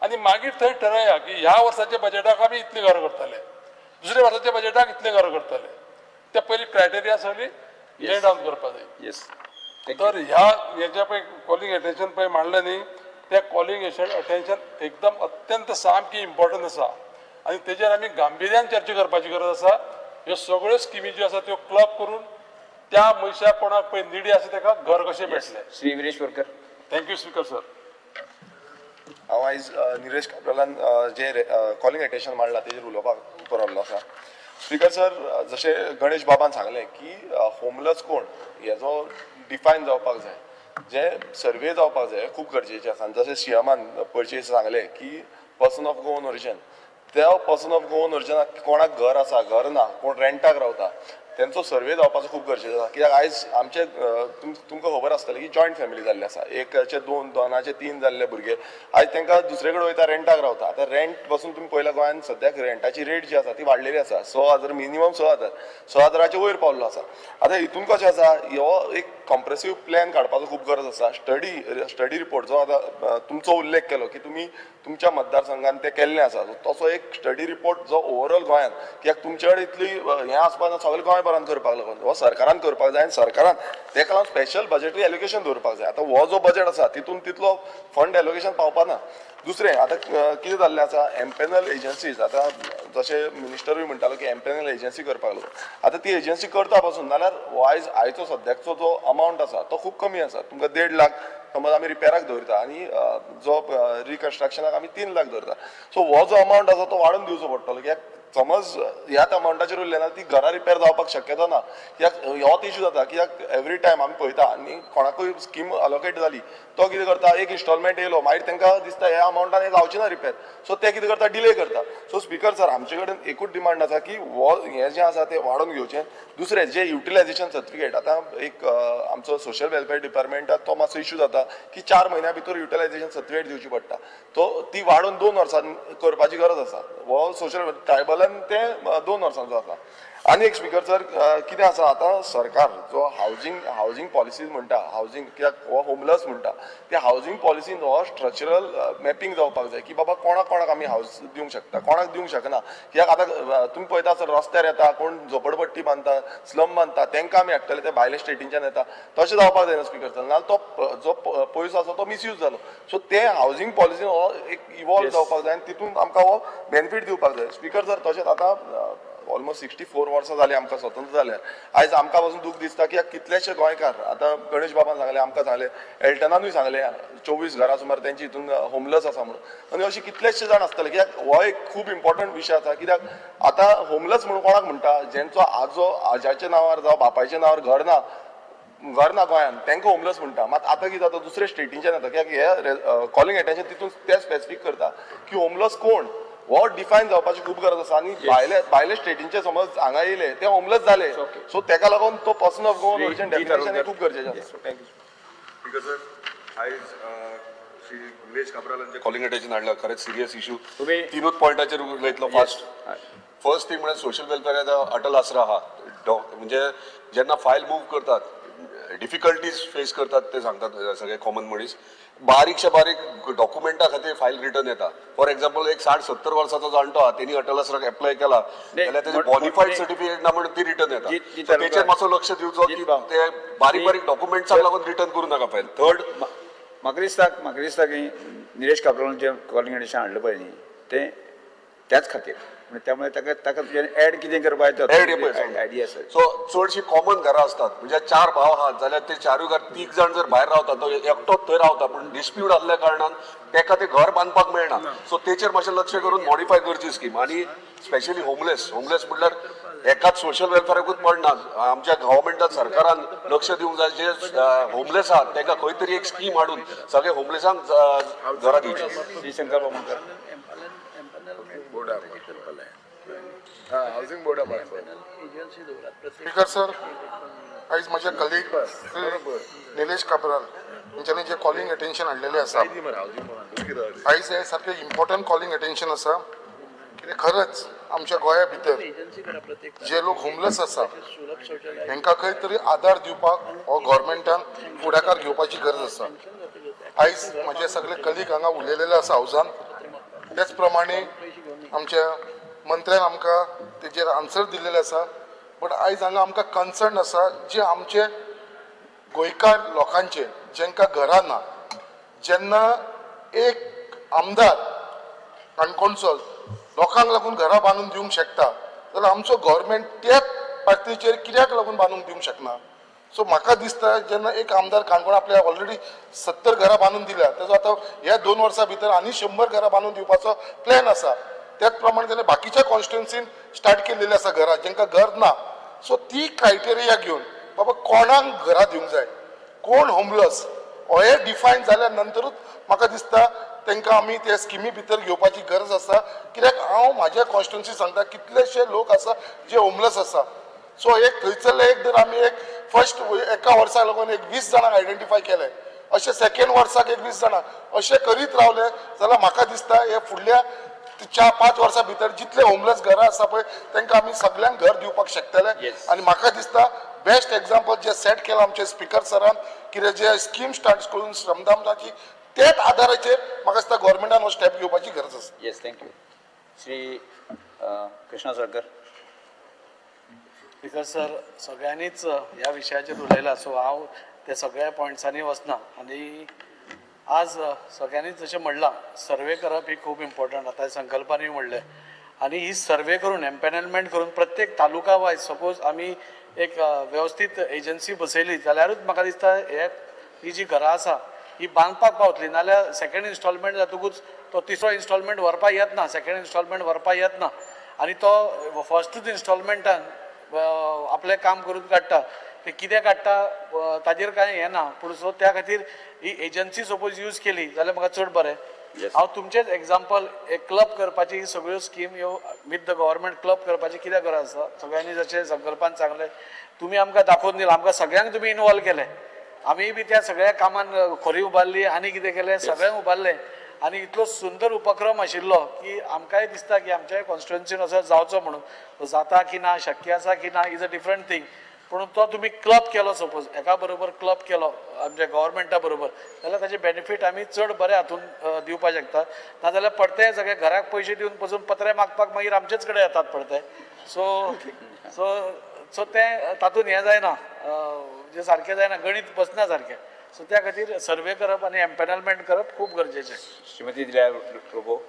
आनी मागीर थंय ठरया की ह्या वर्साच्या बजेटाक आमी इतलीं घरां करतले, दुसऱ्या वर्साच्या बजेटाक इतलीं घरां करतले. ते पयलीं क्रायटेरिया सगळी ले डावन करपाक जाय. तर ह्या हेच्या पळय कॉलिंग अटेन्शन पळय मांडलें न्ही तें कॉलिंग अटेन्शन एकदम अत्यंत सामकी इम्पॉर्टंट आसा आनी तेजेर आमी गांभिर्यान चर्चा करपाची गरज आसा. ह्यो सगळ्यो स्किमी ज्यो आसा त्यो क्लब करून त्या मनशाक कोणाक पळय निडी आसा ताका घर कशें मेळटलें. Shri Viresh Borkar. Thank you speaker sir. हांव आयज निलेश काब्रालान जे कॉलिंग अटेन्शन मांडला तेजेर उलोवपाक परवल्लो आसा. स्पीकर सर, जशें गणेश बाबान सांगलें की होमलेस कोण हेजो डिफायन जावपाक जाय, जे सर्वे जावपाक जाय खूब गरजेचें आसा. आनी जशें सीएमान पयशे सांगलें की पर्सन ऑफ गोवन ओरिजन, त्या पर्सन ऑफ गोवन ओरिजनाक कोणाक घर आसा घर ना, कोण रेंटाक रावता, तेंचो सर्वे जावपाचो खूब गरजेचो आसा. कित्याक आयज आमचे तुमकां खबर आसतलें की जॉयंट फॅमिली जाल्ली आसा, एकाचे 2, 2चे 3 जाल्ले भुरगे आयज तांकां दुसरे कडेन वयता रेंटाक रावता. आतां रेंट पासून तुमी पळयला गोंयांत सद्याक रेंटाची रेट जी आसा ती वाडलेली आसा, 6,000 मिनिमम 6,000 6,000च्या वयर पावल्लो आसा. आतां हितून कशें आसा, हो एक कॉम्प्रेसीव प्लॅन काडपाचो खूब गरज आसा. स्टडी रिपोर्ट जो आतां तुमचो उल्लेख केलो की तुमी तुमच्या मतदारसंघान तें केल्लें आसा, तसो एक स्टडी रिपोर्ट जो ओवरऑल गोंयांत, कित्याक तुमचे कडेन इतली हें आसपाक ना, सगळें गोंयभरान करपाक लागून हो सरकारान करपाक जाय आनी सरकारान तेका लागून स्पेशल बजेटरी एलोकेशन दवरपाक जाय. आतां हो जो बजेट आसा तितून तितलो फंड एलोकेशन पावपा ना. दुसरें आतां कितें जाल्लें आसा, एम्पेनल एजन्सीज, आतां जशें मिनिस्टरूय म्हणटालो की एम्पेनल एजन्सी करपाक लागून, आतां ती एजन्सी करता पासून नाल्यार हो आयज आयचो सद्याकचो जो अमावंट आसा तो खूब कमी आसा. तुमकां 1.5 लाख समज आमी रिपेराक दवरता आनी जो रिकन्स्ट्रक्शनाक आमी 3 लाख दवरता. सो हो जो अमावंट आसा तो वाडोवन दिवचो पडटलो, कित्याक समज ह्याच अमावंटाचेर उरलें ना ती घरां रिपेर जावपाक शक्यता ना. कित्याक होच इशू जाता, कित्याक एवरी टायम आमी पळयता आनी कोणाकूय स्कीम अलोकेट जाली तो कितें करता, एक इन्स्टॉलमेंट येयलो मागीर तांकां दिसता ह्या अमावंटान हें जावचें ना रिपेर, सो ते कितें करता डिले करता. सो स्पीकर सर, आमचे कडेन एकूच डिमांड आसा की हो हें जें आसा तें वाडोवन घेवचें. दुसरें जें युटिलायझेशन सर्टिफिकेट, आतां एक आमचो सोशल वेलफेअर डिपार्टमेंटात तो मातसो इशू जाता की 4 म्हयन्या भितर युटिलायझेशन सर्टिफिकेट दिवची पडटा, तो ती वाडोवन 2 वर्सां करपाची गरज आसा. हो सोशल ट्रायबलान तें 2 वर्सांचो आसा. आनी एक स्पीकर सर कितें आसा, आतां सरकार जो हावजींग पॉलिसीज म्हणटा, हावजींग कित्याक हो होमलेस म्हणटा, त्या हावजींग पॉलिसीन हो स्ट्रक्चरल मॅपिंग जावपाक जाय की बाबा कोणाक कोणाक आमी हावज दिवंक शकता, कोणाक दिवंक शकना. कित्याक आतां तुमी पळयता सर रस्त्यार येता कोण झोपडपट्टी बांदता, स्लम बांदता, तांकां आमी हाडटले ते भायले स्टेटींच्यान येता, तशें जावपाक जायना स्पीकर सर, नाजाल्यार तो जो पयसो आसा तो मिसयूज जालो. सो ते हावजींग पॉलिसीन हो एक इवॉल्व जावपाक जाय आनी तितून आमकां हो बेनिफीट दिवपाक जाय. स्पीकर सर, तशेंच आतां ऑलमोस्ट 64 वर्सां जालीं आमकां स्वतंत्र जाल्यार, आयज आमकां पासून दूख दिसता की कितलेशे गोंयकार, आतां गणेश बाबान सांगलें, आमकां सांगलें, एल्टनानूय सांगलें 24 घरां सुमार तेंची हितून होमलेस आसा म्हणून, आनी अशे कितलेशे जाण आसतले. कित्याक हो एक खूब इम्पॉर्टंट विशय आसा, कित्याक आतां होमलेस म्हणून कोणाक म्हणटा, जेंचो आजो आज्याच्या नांवार जावं बापायच्या नांवार घर ना, घर ना गोंयांत, तांकां होमलेस म्हणटा. मात आतां कितें जाता दुसरे स्टेटींच्यान येता, कित्याक हे कॉलिंग एटेन्शन तितून ते स्पेसिफीक करता की होमलेस कोण, हो डिफायन जावपाची खूब गरज आसा. आनी भायले भायले स्टेटींचे समज हांगा येयले ते होमलेस जाले, सो तेका लागून तो person of Goan origin definition हे खूब गरजेचें आसा. Thank you. Speaker sir, आयज श्री निलेश काब्रालांचे कॉलिंग अटेन्शन हाडला, खरेंच सिरियस इशू. तिनूच पॉयंटाचेर उलयतलो फास्ट. फर्स्ट थिंग म्हळ्यार सोशल वेलफेअर अटल आसरा आहा, म्हणजे जेन्ना फायल मूव करतात डिफिकल्टीज फेस करतात ते सांगतात सगळे कॉमन मनीस. बारीकशे बारीक डॉक्युमेंटा खातीर फायल रिटर्न येता. फॉर एक्झाम्पल, एक 60-70 वर्साचो जाणटो आहा, तेणी अटल आसराक एप्लाय केला जाल्यार तेजे बॉनिफायड सर्टिफिकेट ना म्हणून ती रिटर्न येता. तेचेर मातसो लक्ष दिवचो की ते बारीक बारीक डॉक्युमेंट्साक लागून रिटर्न करूं नाका फायल. थर्ड, म्हाका दिसता की निलेश काब्रालान जें कॉलिंग एटेन्शन हाडलें पळय न्ही, तें त्याच खातीर, त्यामुळे ताका ताका तुज्यान एड कितें करपाक येता आयडिया आसा. सो चडशी कॉमन घरां आसतात, म्हणजे 4 भाव आहात जाल्यार ते 4 घर 3 जाण जर भायर रावता, तो एकटोच थंय रावता, पूण डिस्प्यूट आहल्या कारणान तेका ते घर बांदपाक मेळना. सो तेचेर मातशें लक्ष करून मॉडिफाय करची स्कीम. आनी स्पेशली होमलेस, होमलेस म्हणल्यार एकाच सोशल वेलफेअराकूच पडना, आमच्या गव्हर्मेंटान सरकारान लक्ष दिवंक जाय जे होमलेस आहात तांकां खंय तरी एक स्कीम हाडून सगळे होमलेसांक घरां दिवची. श्री शंकर बामणकर. हावसिंग बोर्डा मार्फत. स्पीकर सर, आयज म्हजे कलीग निलेश काब्राल हांच्यांनी जे कॉलिंग अटेन्शन हाडलेलें आसा, आयज हे सारकें इम्पॉर्टंट कॉलिंग अटेन्शन आसा. कित्याक खरंच आमच्या गोंया भितर जे लोक होमलेस आसा हेंकां खंय तरी आदार दिवपाक हो गव्हर्मेंटान फुडाकार घेवपाची गरज आसा. आयज म्हजे सगळे कलीग हांगा उलयलेले आसा हावजान, तेच प्रमाणे आमच्या मंत्र्यान आमकां तेजेर आन्सर दिल्लेले आसा. बट आयज हांगा आमकां कन्सर्न आसा जे आमचे गोंयकार लोकांचे जेंकां घरां ना, जेन्ना एक आमदार काणकोणचो लोकांक लागून घरां बांदून दिवंक शकता जाल्यार आमचो गव्हर्मेंट त्याच पार्टीचेर कित्याक लागून बांदून दिवंक शकना. सो म्हाका दिसता जेन्ना एक आमदार काणकोण आपल्या ऑलरेडी 70 घरां बांदून दिल्या, तेजो आतां ह्या 2 वर्सां भितर आनी 100 घरां बांदून दिवपाचो प्लॅन आसा. त्याच प्रमाणे तेणें बाकीच्या कॉन्स्टिट्युन्सीन स्टार्ट केलेली आसा घरां जेंकां घर ना. सो ती क्रायटेरिया घेवन बाबा कोणाक घरां दिवंक जाय, कोण होमलेस हे डिफायन जाल्या नंतरूच म्हाका दिसता तांकां आमी त्या स्किमी भितर घेवपाची गरज आसा. कित्याक हांव म्हाज्या कॉन्स्टिट्युन्सी सांगता कितलेशे लोक आसा जे होमलेस आसा. सो एक थंयसरले एक जर आमी एक फर्स्ट एका वर्साक लागून एक 20 जाणांक आयडेंटिफाय केले, अशें सेकेंड वर्साक एक 20 जाणांक, अशें करीत रावले जाल्यार म्हाका दिसता हे फुडल्या 4-5 वर्सां भितर जितले होमलेस घरां आसा पळय तांकां आमी सगळ्यांक घर दिवपाक शकतले. आनी म्हाका दिसता बेस्ट एग्जाम्पल जे सेट केलां आमचे स्पिकर सरान, कितें जे स्कीम स्टार्ट करून श्रमदानाची, त्याच आदाराचेर म्हाका दिसता गव्हर्मेंटान हो स्टेप घेवपाची गरज आसा. Yes, thank you. Shri Krishna Salkar. Speaker sir, सगळ्यांनीच ह्या विशयाचेर उलयलां, सो हांव त्या सगळ्या पॉयंट्सांनी वचना. आनी आज सगळ्यांनीच जशें म्हणलां सर्वे करप ही खूब इम्पॉर्टंट, आतां संकल्पानूय म्हणलें. आनी ही सर्वे करून एम्पॅनलमेंट करून प्रत्येक तालुका वायज सपोज आमी एक वेवस्थीत एजन्सी बसयली जाल्यारूच म्हाका दिसता हे ही जी घरां आसा ही बांदपाक पावतली. नाल्यार सेकेंड इन्स्टॉलमेंट जातकूच तो तिसरो इन्स्टॉलमेंट व्हरपाक येतना, सेकेंड इन्स्टॉलमेंट व्हरपाक येतना, आनी तो फर्स्टूच इन्स्टॉलमेंटान आपलें काम करून काडटा. ते कितें काडटा ताजेर कांय हें ना, पूण सो त्या खातीर ही एजन्सी सपोज यूज केली जाल्यार म्हाका चड बरें. हांव तुमचेच एग्जाम्पल एक क्लब करपाची ही सगळ्यो स्कीम ह्यो विथ the government club करपाची कित्याक गरज आसा. सगळ्यांनी जशें संकल्पान सांगलें, तुमी आमकां दाखोवन दिलां, आमकां सगळ्यांक तुमी इनवॉल्व केलें, आमी बी त्या सगळ्या कामान खोरी उबारली आनी कितें केलें सगळ्यांक उबारलें. आनी इतलो सुंदर उपक्रम आशिल्लो की आमकांय दिसता की आमच्याय कॉन्स्टिट्युन्सीन असो जावचो म्हणून. तो जाता की ना, शक्य आसा की ना, is a different thing. पूण तो तुमी क्लब केलो, सपोज एका बरोबर क्लब केलो आमच्या गव्हर्मेंटा बरोबर, जाल्यार ताजे बेनिफीट आमी चड बरे हातून दिवपाक शकता. नाजाल्यार परते सगळे घराक पयशे दिवन पसून पत्रे मागपाक मागीर आमचेच कडेन येतात परते. सो सो सो तें तातूंत हें जायना, जे सारकें जायना, गणीत बसना सारकें. सो त्या खातीर सर्वे करप आनी एम्पॅनलमेंट करप खूब गरजेचें. Shrimati Dilia Lobo.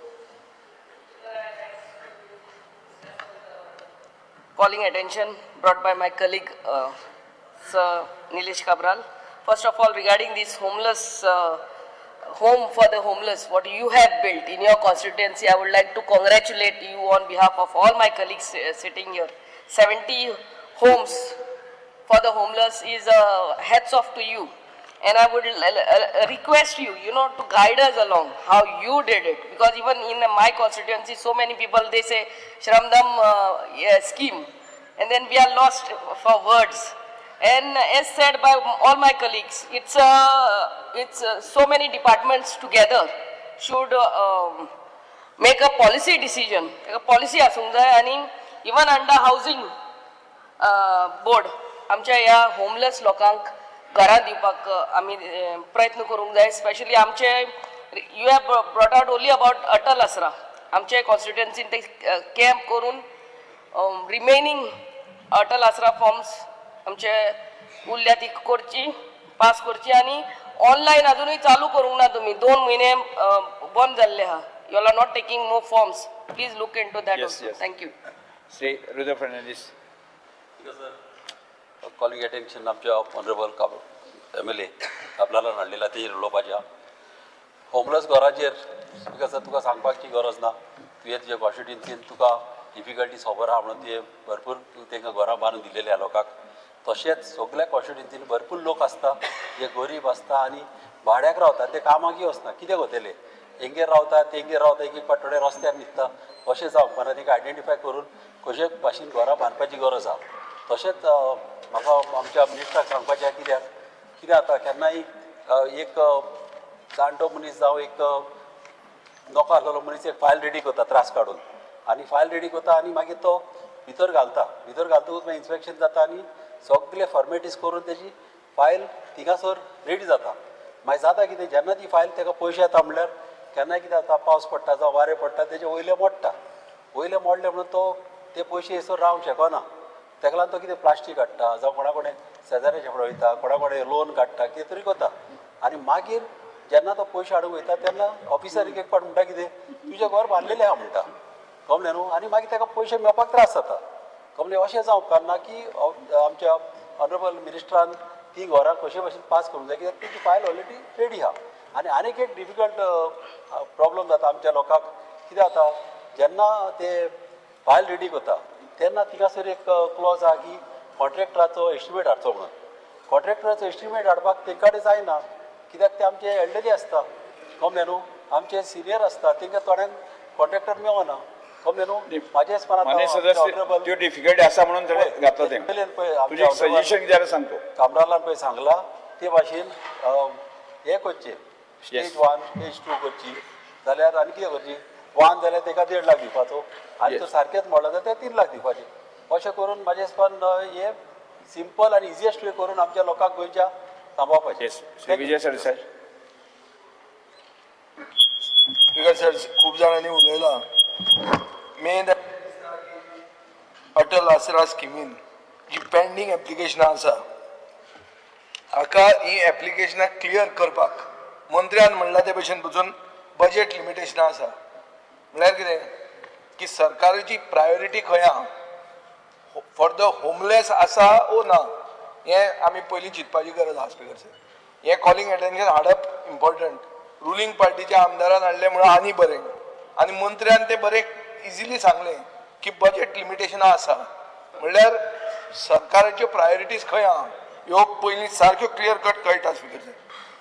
Calling attention brought by my colleague Sir Nilesh Cabral. First of all, regarding this homeless home for the homeless, what you have built in your constituency, I would like to congratulate you on behalf of all my colleagues sitting here. 70 homes for the homeless is a hats off to you. And I would request you, you know, to guide us along how you did it. Because even in my constituency, so many people, they say Shramdam scheme. And then we are lost for words. And as said by all my colleagues, it's so many departments together should make a policy decision. A policy आसूंक जाय आनी even under housing board आमच्या ह्या homeless लोकांक घरां दिवपाक आमी प्रयत्न करूंक जाय. स्पेशली आमचे you have brought out only about Atal Aasra, आमचे कॉन्स्टिट्युएन्सीन ते कॅम्प करून रिमेनींग अटल आसरा फॉर्म्स आमचे उरल्या ती करची, पास करची. आनी ऑनलायन अजुनूय चालू करूंक ना तुमी, 2 म्हयने बंद जाल्ले आहा. You are not taking more forms, please look into that also. Thank you. Shri Rudra Fernandes. Calling attention आमच्या ऑनरेबल MLA काब्रालान हाडलेला तेजेर उलोवपाचें. होमलेस घराचेर स्पिकर सर तुका सांगपाची गरज ना, तुवें तुज्या कॉन्स्टिट्युएन्सीन तुका डिफिकल्टीज खबर आहा म्हणून तुवें भरपूर तांकां घरां बांदून दिलेली आहा लोकांक. तशेंच सगल्या कॉन्स्टिट्युएन्सीन भरपूर लोक आसता जे गरीब आसता आनी भाड्याक रावता, ते कामाकय वचना, कितें करतले, हेंगेर रावता तेंगेर रावता, एक एक फावट थोडे रस्त्यार न्हिदता. अशें जावपाना, तांकां आयडेंटिफाय करून कशे भाशेन घरां बांदपाची गरज आहा. तशेंच म्हाका आमच्या मिनिस्टराक सांगपाचें आहा, कित्याक कितें जाता केन्नाय एक जाणटो मनीस जावं एक नोको आसलेलो मनीस एक फायल रेडी करता त्रास काडून, आनी फायल रेडी करता आनी मागीर तो भितर घालता, भितर घालतकूच मागीर इन्स्पेक्शन जाता आनी सगळे फॉर्मेलिटीज करून तेजी फायल थिंगासर रेडी जाता. मागीर जाता कितें, जेन्ना ती फायल ताका पयशे येता म्हणल्यार केन्नाय कितें जाता, पावस पडटा जावं वारें पडटा, तेजे वयले मोडटा, वयले मोडले म्हणून तो ते पयशे येसर रावंक शकना. ताका लागून तो कितें प्लास्टीक हाडटा जावं कोणा कडेन शेजाऱ्याचे फुडें वयता, कोणा कडेन लोन काडटा, कितें तरी करता. आनी मागीर जेन्ना तो पयशे हाडूंक वयता तेन्ना ऑफिसर एक एक फावट म्हणटा कितें तुजें घर बांदलेलें आहा म्हणटा, कमलें न्हू, आनी मागीर ताका पयशे मेळपाक त्रास जाता. कमलें अशें जावंक उपकारना की आमच्या ऑनरेबल मिनिस्टरान ती घरां कशे भाशेन पास करूंक जाय, कित्याक तेची फायल ऑलरेडी रेडी आहा. आनी आनीक एक डिफिकल्ट प्रॉब्लम जाता आमच्या लोकांक, कितें जाता जेन्ना ते फायल रेडी करता तेन्ना थिंगासर एक क्लॉज आहा की कॉन्ट्रॅक्टराचो एस्टिमेट हाडचो म्हणून. कॉन्ट्रॅक्टराचो एस्टिमेट हाडपाक तेंकां कडेन जायना, कित्याक ते आमचे एल्डरी आसता, कमलें न्हू, आमचे सिनियर आसता, तेंकां थोड्यांक कॉन्ट्रॅक्टर मेळना, कमलें न्हू. म्हाजें त्यो डिफिकल्टी आसा म्हणून घातला तें. तुजें सजेशन कितें जाल्यार सांगतो. काब्रालान पळय सांगलां ते भाशेन हें करचें, स्टेज 1 स्टेज 2 करची जाल्यार आनी कितें करची, 1 जाल्यार ताका 1.5 लाख दिवपाचो आनी तो सारकेंच मोडला जाल्यार 3 लाख दिवपाचे. अशें करून म्हाजें हिसपान हें सिंपल आनी इजिएस्ट वे करून आमच्या लोकांक गोंयच्या सांबाळपाचें. विजय सरदेसाय. स्पिकर सर, खूब जाणांनी उलयलां. मेन अटल आसरा स्किमीन जी पेंडींग एप्लिकेशनां आसा हाका ही एप्लिकेशनां क्लियर करपाक मंत्र्यान म्हणलां ते भशेन पसून बजेट लिमिटेशनां आसा. म्हळ्यार कितें की सरकाराची प्रायोरिटी खंय आहा, फॉर the homeless आसा ओ ना, हें आमी पयलीं चिंतपाची गरज आसा. स्पिकर सर, हें कॉलिंग एटेन्शन हाडप इम्पॉर्टंट. रुलींग पार्टीच्या आमदारान हाडलें म्हणून आनी बरें, आनी मंत्र्यान तें बरें इजिली सांगलें की बजेट लिमिटेशनां आसा, म्हणल्यार सरकाराच्यो प्रायोरिटीज खंय आहा ह्यो पयलीं सारक्यो क्लियर कट कळटा. स्पिकर सर,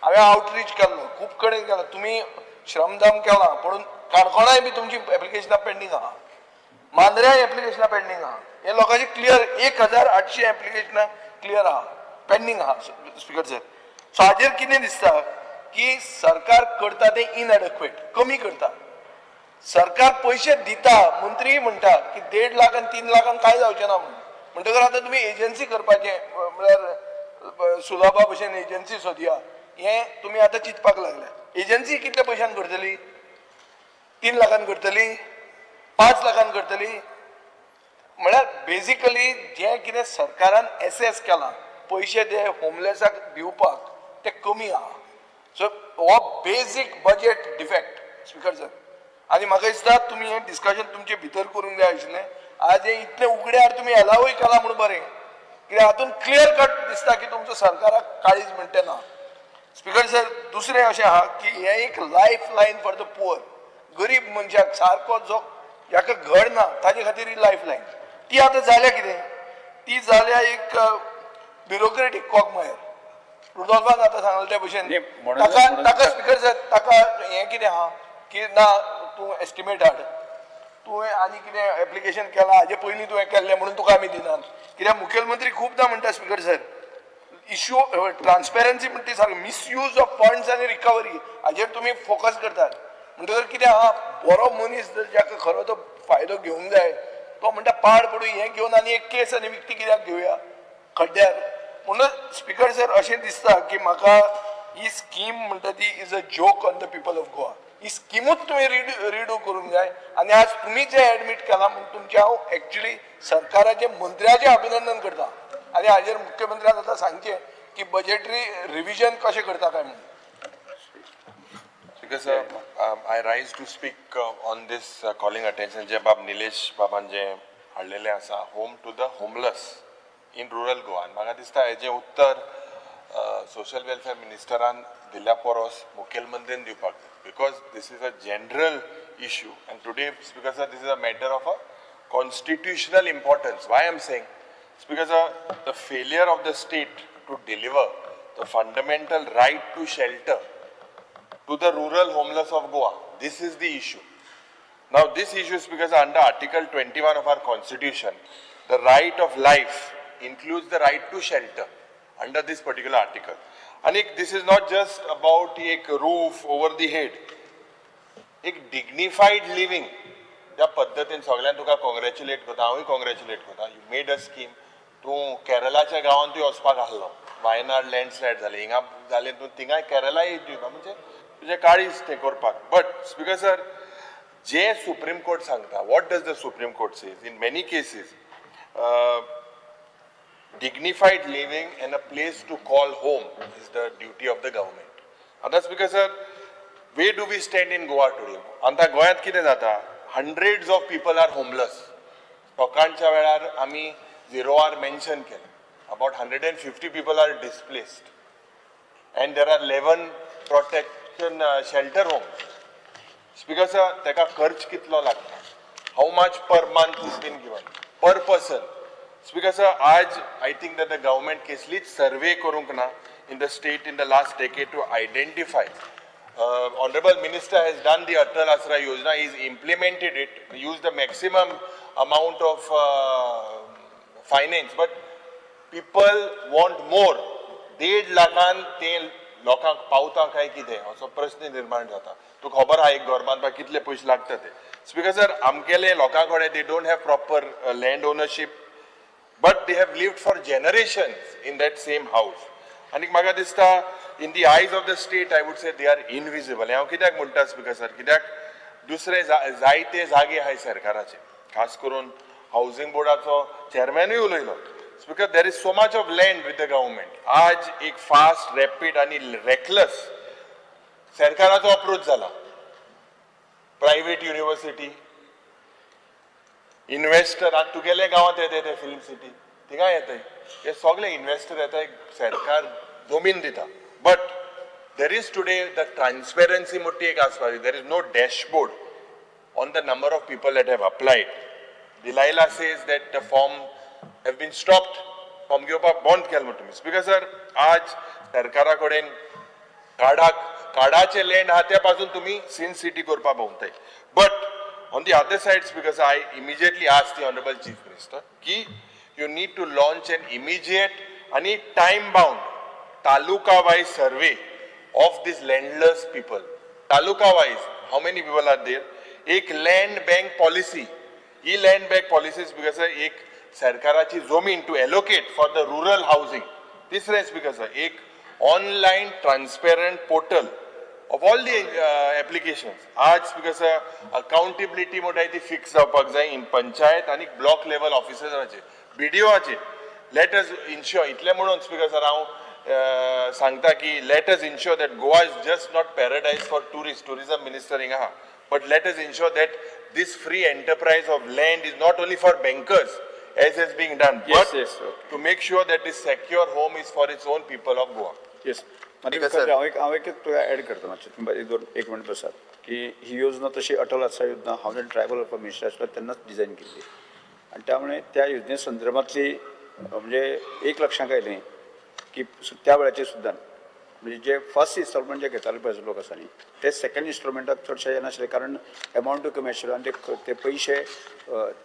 हांवें आवटरीच केल्लो खूब कडेन केला, तुमी श्रमदान केलां पूण काणकोणाय बी तुमची एप्लिकेशनां पेंडींग आहा, मांद्र्याय एप्लिकेशनां पेंडींग आहा. हे लोकांची क्लियर 1800 एप्लिकेशनां क्लियर आहा, पेंडींग आहा. स्पिकर सर, सो हाजेर कितें दिसता की सरकार करता तें इनएडेक्वेट, कमी करता. सरकार पयशे दिता, मंत्री म्हणटा की 1.5 लाख आनी 3 लाखांक कांय जावचें ना म्हणून. म्हणटकर आतां तुमी एजन्सी करपाचें म्हळ्यार सुलभा भशेन एजन्सी सोदया, हें तुमी आतां चिंतपाक लागल्या. एजन्सी कितल्या पयशान करतली? 3 लाखान करतली, 5 लाखान करतली. म्हळ्यार बेजिकली जें कितें सरकारान एसेस केलां पयशे ते होमलेसाक दिवपाक ते कमी आहा. सो हो basic budget defect speaker sir. आनी म्हाका दिसता तुमी हें डिस्कशन तुमचे भितर करूंक जाय आशिल्लें. आज हें इतलें उगड्यार तुमी एलावूय केलां म्हूण बरें, कित्याक हातूंत क्लियर कट दिसता की तुमचो सरकाराक काळीज म्हणटा ना. स्पिकर सर, दुसरें अशें आहा की हें एक life line for the poor, गरीब मनशाक सारको जो हाका घर ना ताजे खातीर ही लायफ लायन. ती आतां जाल्या कितें, ती जाल्या एक ब्युरोक्रेटीक कॉगमायर. रुडोल्फान आतां सांगलें ते भशेन ताका ताका स्पिकर सर ताका हें कितें आहा की ना तूं एस्टिमेट हाड, तुवें आनी कितें एप्लिकेशन केलां हाजे पयलीं तुवें केल्लें म्हणून तुका आमी दिनात. कित्याक मुखेलमंत्री खुबदां म्हणटा स्पिकर सर, इश्यू ट्रान्सपेरन्सी म्हणटा ती सारकी मिसयूज ऑफ फंड्स आनी रिकवरी हाजेर तुमी फोकस करतात. म्हणटकर कितें आहा, बरो मनीस जर जाका खरो तो फायदो घेवंक जाय तो म्हणटा पाड पडूं हें घेवन आनी एक केस आनी विकती कित्याक घेवया खड्ड्यार. म्हणून स्पिकर सर अशें दिसता की म्हाका ही स्कीम म्हणटा ती is a joke on the people of Goa. ही स्किमूच तुवें रिडू करूंक जाय आनी आज तुमी जें एडमीट केलां म्हूण तुमचें हांव एक्चुली सरकाराचें मंत्र्याचें अभिनंदन करता आनी हाजेर मुख्यमंत्र्यान आतां सांगचें की बजेटरी रिविजन कशें करता काय म्हणून. Speaker sir, I rise to speak on this calling attention जे बाब निलेश बाबान जे हाडलेलें आसा, home to the homeless in rural Goa. आनी म्हाका दिसता हेजें उत्तर सोशल वेलफेअर मिनिस्टरान दिल्ल्या परस मुखेलमंत्रीन दिवपाक जाय, because this is a general issue and today speaker sir this is a matter of a constitutional importance. Why I am saying speaker sir, the failure of the state to deliver the fundamental right to shelter to the rural homeless of Goa. This is the issue. Now this issue is because under Article 21 of our Constitution, the right of life includes the right to shelter under this particular article. And this is not just about a roof over the head, a dignified living. त्या पद्दतीन सगळ्यांक तुका congratulate करता, हांवूय congratulate करता. You made a scheme. तूं केरलाच्या गांवांत तूं वचपाक आहलो, वायनाड लँडस्लायड जालें, हिंगा जालें, तूं थिंगाय केरलाय दिवपा म्हणजे तुजें काळीज तें करपाक. But speaker sir, J supreme court सांगता, what does the Supreme Court says in many cases, dignified living and a place to call home is the duty of the government. आतां speaker sir, where do we stand in Goa today? आतां गोंयांत कितें जाता, hundreds of people are homeless. लोकांच्या वेळार आमी zero R mention केलें, about 150 people are displaced and there are 11 protection shelter home. Speaker sir, ताका खर्च कितलो लागता, how much per month is been given per person. Speaker sir, आज I think that the government कसलीच survey करूंक ना in the state in the last decade to identify. Honorable Minister has done the Atal Asra Yojana, he's implemented it, used the maximum amount of finance, but people want more. 1.5 लाखान ते लोकांक पावता काय कितें असो प्रश्न निर्माण जाता. तुका खबर आहा एक घर बांदपाक कितले पयशे लागता ते. स्पिकर सर, आमगेले लोकां कडेन they don't have proper land ownership, but they have lived for generations in that same house. आनी म्हाका दिसता in the eyes of the state I would say they are invisible. हांव कित्याक म्हणटा स्पिकर सर, कित्याक दुसरे जायते जागे आहाय सरकाराचे, खास करून हावजींग बोर्डाचो चेअरमॅनूय उलयलो. Speaker, there is so much of land with the government. आज एक फास्ट, रॅपीड आनी रेकलस सरकाराचो अप्रोच जाला. प्रायवेट युनिवर्सिटी, इन्वेस्टर, आतां तुगेले गांवांत येता ते फिल्म सिटी, थिंगा येताय हे सगळे इन्वेस्टर येताय, सरकार जमीन दिता. But there is today the transparency मोठी एक आसपाक. There is no dashboard on the number of people that have applied. Delilah says that the form have been stopped, form घेवपाक बंद केलें म्हण तुमी. स्पिकर सर, आज सरकारा कडेन कार्डाचें लँड आहा त्या पासून तुमी सिन सिटी करपाक भोंवताय. But on the other side, speaker sir, I immediately ask the honourable chief minister की you need to launch an immediate आनी time bound taluka wise survey of this landless people. Taluka wise how many people are there. एक land bank policy, ही land bank policy speaker sir एक सरकाराची जमीन to allocate for the rural housing. तिसरें speaker sir, एक online transparent portal of all the applications. आज speaker sir accountability म्हणटाय ती फिक्स जावपाक जाय इन पंचायत आनी ब्लॉक लेवल ऑफिसराचेर, बीडीओचेर. Let us ensure, इतलें म्हणून स्पिकर सर हांव सांगता की let us ensure that Goa is just not paradise for tourist, tourism minister हिंगा आहा, but let us ensure that this free enterprise of land is not only for bankers as has been done, yes, but yes, okay, to make sure that this secure home is for its own people of Goa. Yes. हांव एक तुका add करता मातशें, एक दोन एक minute बसात की ही योजना तशी अटल आसरा योजना हांव जेन्ना ट्रायबल वेलफेअर मिनिस्टर आसलो तेन्नाच डिझायन केल्ली आनी त्यामुळे त्या योजने संदर्भातली म्हणजे 1 लक्षांक आयलें की त्या वेळाचेर सुद्दां म्हणजे जे फर्स्ट इन्स्टॉलमेंट जे घेताले पळय लोक आसा न्ही ते सेकंड इन्स्टॉलमेंटाक चडशे येनाशिल्ले, कारण एमावंटूय कमी आशिल्लो आनी ते पयशे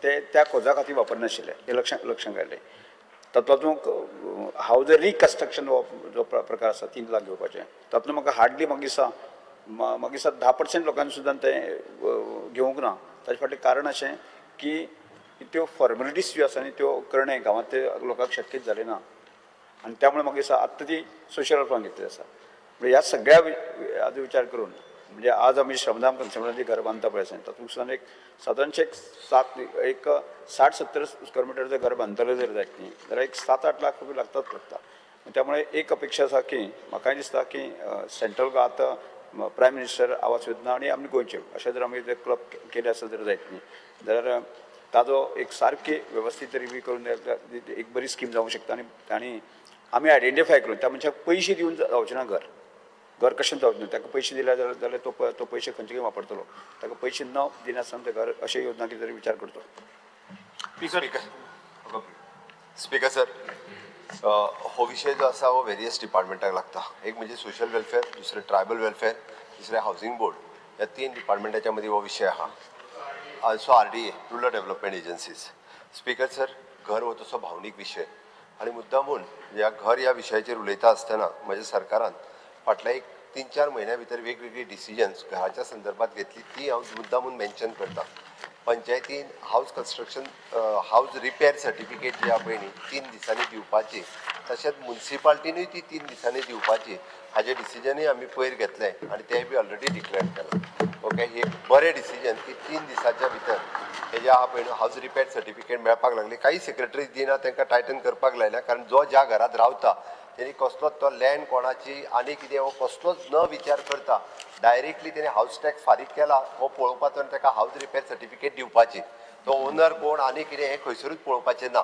ते त्या कोजा खातीर वापरनाशिल्ले हें लक्षांत आयलें. तातूंत हावज रिकन्स्ट्रक्शन हो जो प्रकार आसा 3 लाख घेवपाचें, तातूंत म्हाका हार्डली म्हाका दिसता 10% लोकांनी सुद्दां तें घेवंक ना. ताचे फाटलें कारण अशें की त्यो फॉर्मेलिटीज ज्यो आसा न्ही त्यो करणें गांवांत लोकांक शक्यच जालें ना आनी त्यामुळे म्हाका दिसता आत्तां ती सोशल वेलफेरान घेतली आसा. म्हणजे ह्या सगळ्या आज विचार करून म्हणजे आज आमी श्रमदान कन्सल्टंटाचें घर बांदता पळय आसा तातूंत सुद्दां एक सादारणशें एक 60-70 स्क्वेअर मिटरचें घर बांदतलें जर जायत न्ही जाल्यार एक 7-8 लाख रुपया लागतात लागता. त्यामुळे एक अपेक्षा आसा की म्हाकाय दिसता की सेंट्रल आतां प्रायम मिनिस्टर आवास योजना आनी आमी गोंयचे अशें जर आमी ते क्लब केले आसा जर जायत न्ही जाल्यार ताजो एक सारकी वेवस्थीत रिव्यू करून एक बरी स्कीम जावंक शकता. आनी आमी आयडेंटिफाय करून त्या मनशाक पयशे दिवन जावचें ना, घर घर कशें जावचें ना, ताका पयशे दिले जाल्यार तो पयशे खंयचे खंय वापरतलो, ताका पयशे न दिनासतना तें घर अशें योजना कितें तरी विचार करचो. स्पीकर सर, हो विशय जो आसा हो वेरियस डिपार्टमेंटाक लागता. एक म्हणजे सोशल वेलफेअर, दुसरें ट्रायबल वेलफेअर, तिसरें हावजींग बोर्ड, ह्या 3 डिपार्टमेंटाच्या मदीं हो विशय आहा. Also RDA, rural development agencies. Speaker sir, घर हो तसो भावनीक विशय आनी मुद्दामून ह्या घर ह्या विशयाचेर उलयता आसतना म्हज्या सरकारान फाटल्या एक 3-4 म्हयन्या भितर वेगवेगळी डिसिजन्स घराच्या संदर्भात घेतली ती हांव मुद्दामून मेन्शन करता. पंचायतीन house construction house repair certificate जी आहा पळय न्ही 3 दिसांनी दिवपाची, तशेंच मुन्सिपाल्टीनूय ती 3 दिसांनी दिवपाची हाजें डिसिजनूय आमी पयर घेतलें आनी तेंय बी ऑलरेडी डिक्लेअर केलां. ओके, हे बरें डिसिजन की 3 दिसाच्या भितर हे जे आहा पळय न्हू हावज रिपेर सर्टिफिकेट मेळपाक लागली. काही सेक्रेटरीज दिना तांकां टायटन करपाक लायल्या, कारण जो ज्या घरांत रावता तेणी कसलोच तो लँड कोणाची आनी कितें हो कसलोच न विचार करता डायरेक्टली तेणी हावज टॅक्स फारीक केला हो पळोवपाचो आनी ताका हावज रिपेर सर्टिफिकेट दिवपाची, तो ओनर कोण आनी कितें हें खंयसरूच पळोवपाचें ना.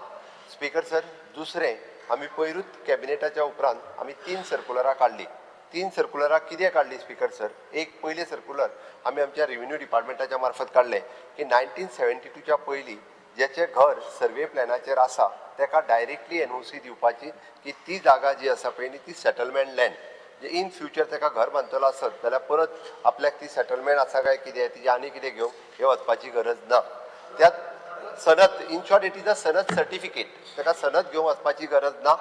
स्पीकर सर, दुसरें आमी पयरूच कॅबिनेटाच्या उपरांत आमी 3 सर्कुलरां काडलीं. 3 सर्कुलरां कितें काडलीं स्पीकर सर? एक पयलें सर्कुलर आमी आमच्या रेव्हेन्यू डिपार्टमेंटाच्या मार्फत काडलें की 1972च्या पयलीं ज्याचें घर सर्वे प्लॅनाचेर आसा ताका डायरेक्टली एनओसी दिवपाची की ती जागा जी आसा पळय न्ही ती settlement land, J in future ताका घर बांदतलो आसत जाल्यार परत आपल्याक ती सेटलमेंट आसा काय कितें तिजें आनी कितें घेवंक हें वचपाची गरज ना. त्या सनद, in short it is a sanad certificate, ताका सनद घेवंक वचपाची गरज ना.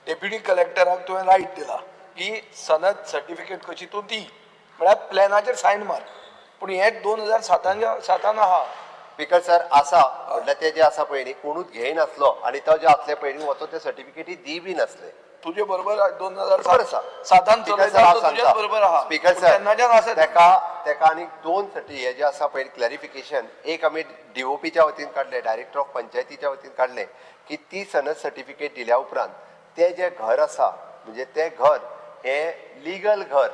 डेप्युटी कलेक्टराक तुवें रायट दिला की सनद सर्टिफिकेट कशी तूं दी, म्हळ्यार प्लॅनाचेर सायन मार, पूण हें 2007 आहा. स्पीकर सर, आसा म्हटल्यार ते जे आसा पळय न्ही कोणूच घेयनासलो आनी तो जे आसले पळय न्ही वचो ते सर्टिफिकेटी दी बी नासले. तुजे बरोबर 2007 बरोबर आहा. स्पीकर सर, ताका आनी 2 हे जे आसा पळय क्लॅरिफिकेशन, एक आमी डीओपीच्या वतीन काडलें, डायरेक्टर ऑफ पंचायतीच्या वतीन काडलें की ती सनद सर्टिफिकेट दिल्या उपरांत तें जें घर आसा म्हणजे तें घर हें लिगल घर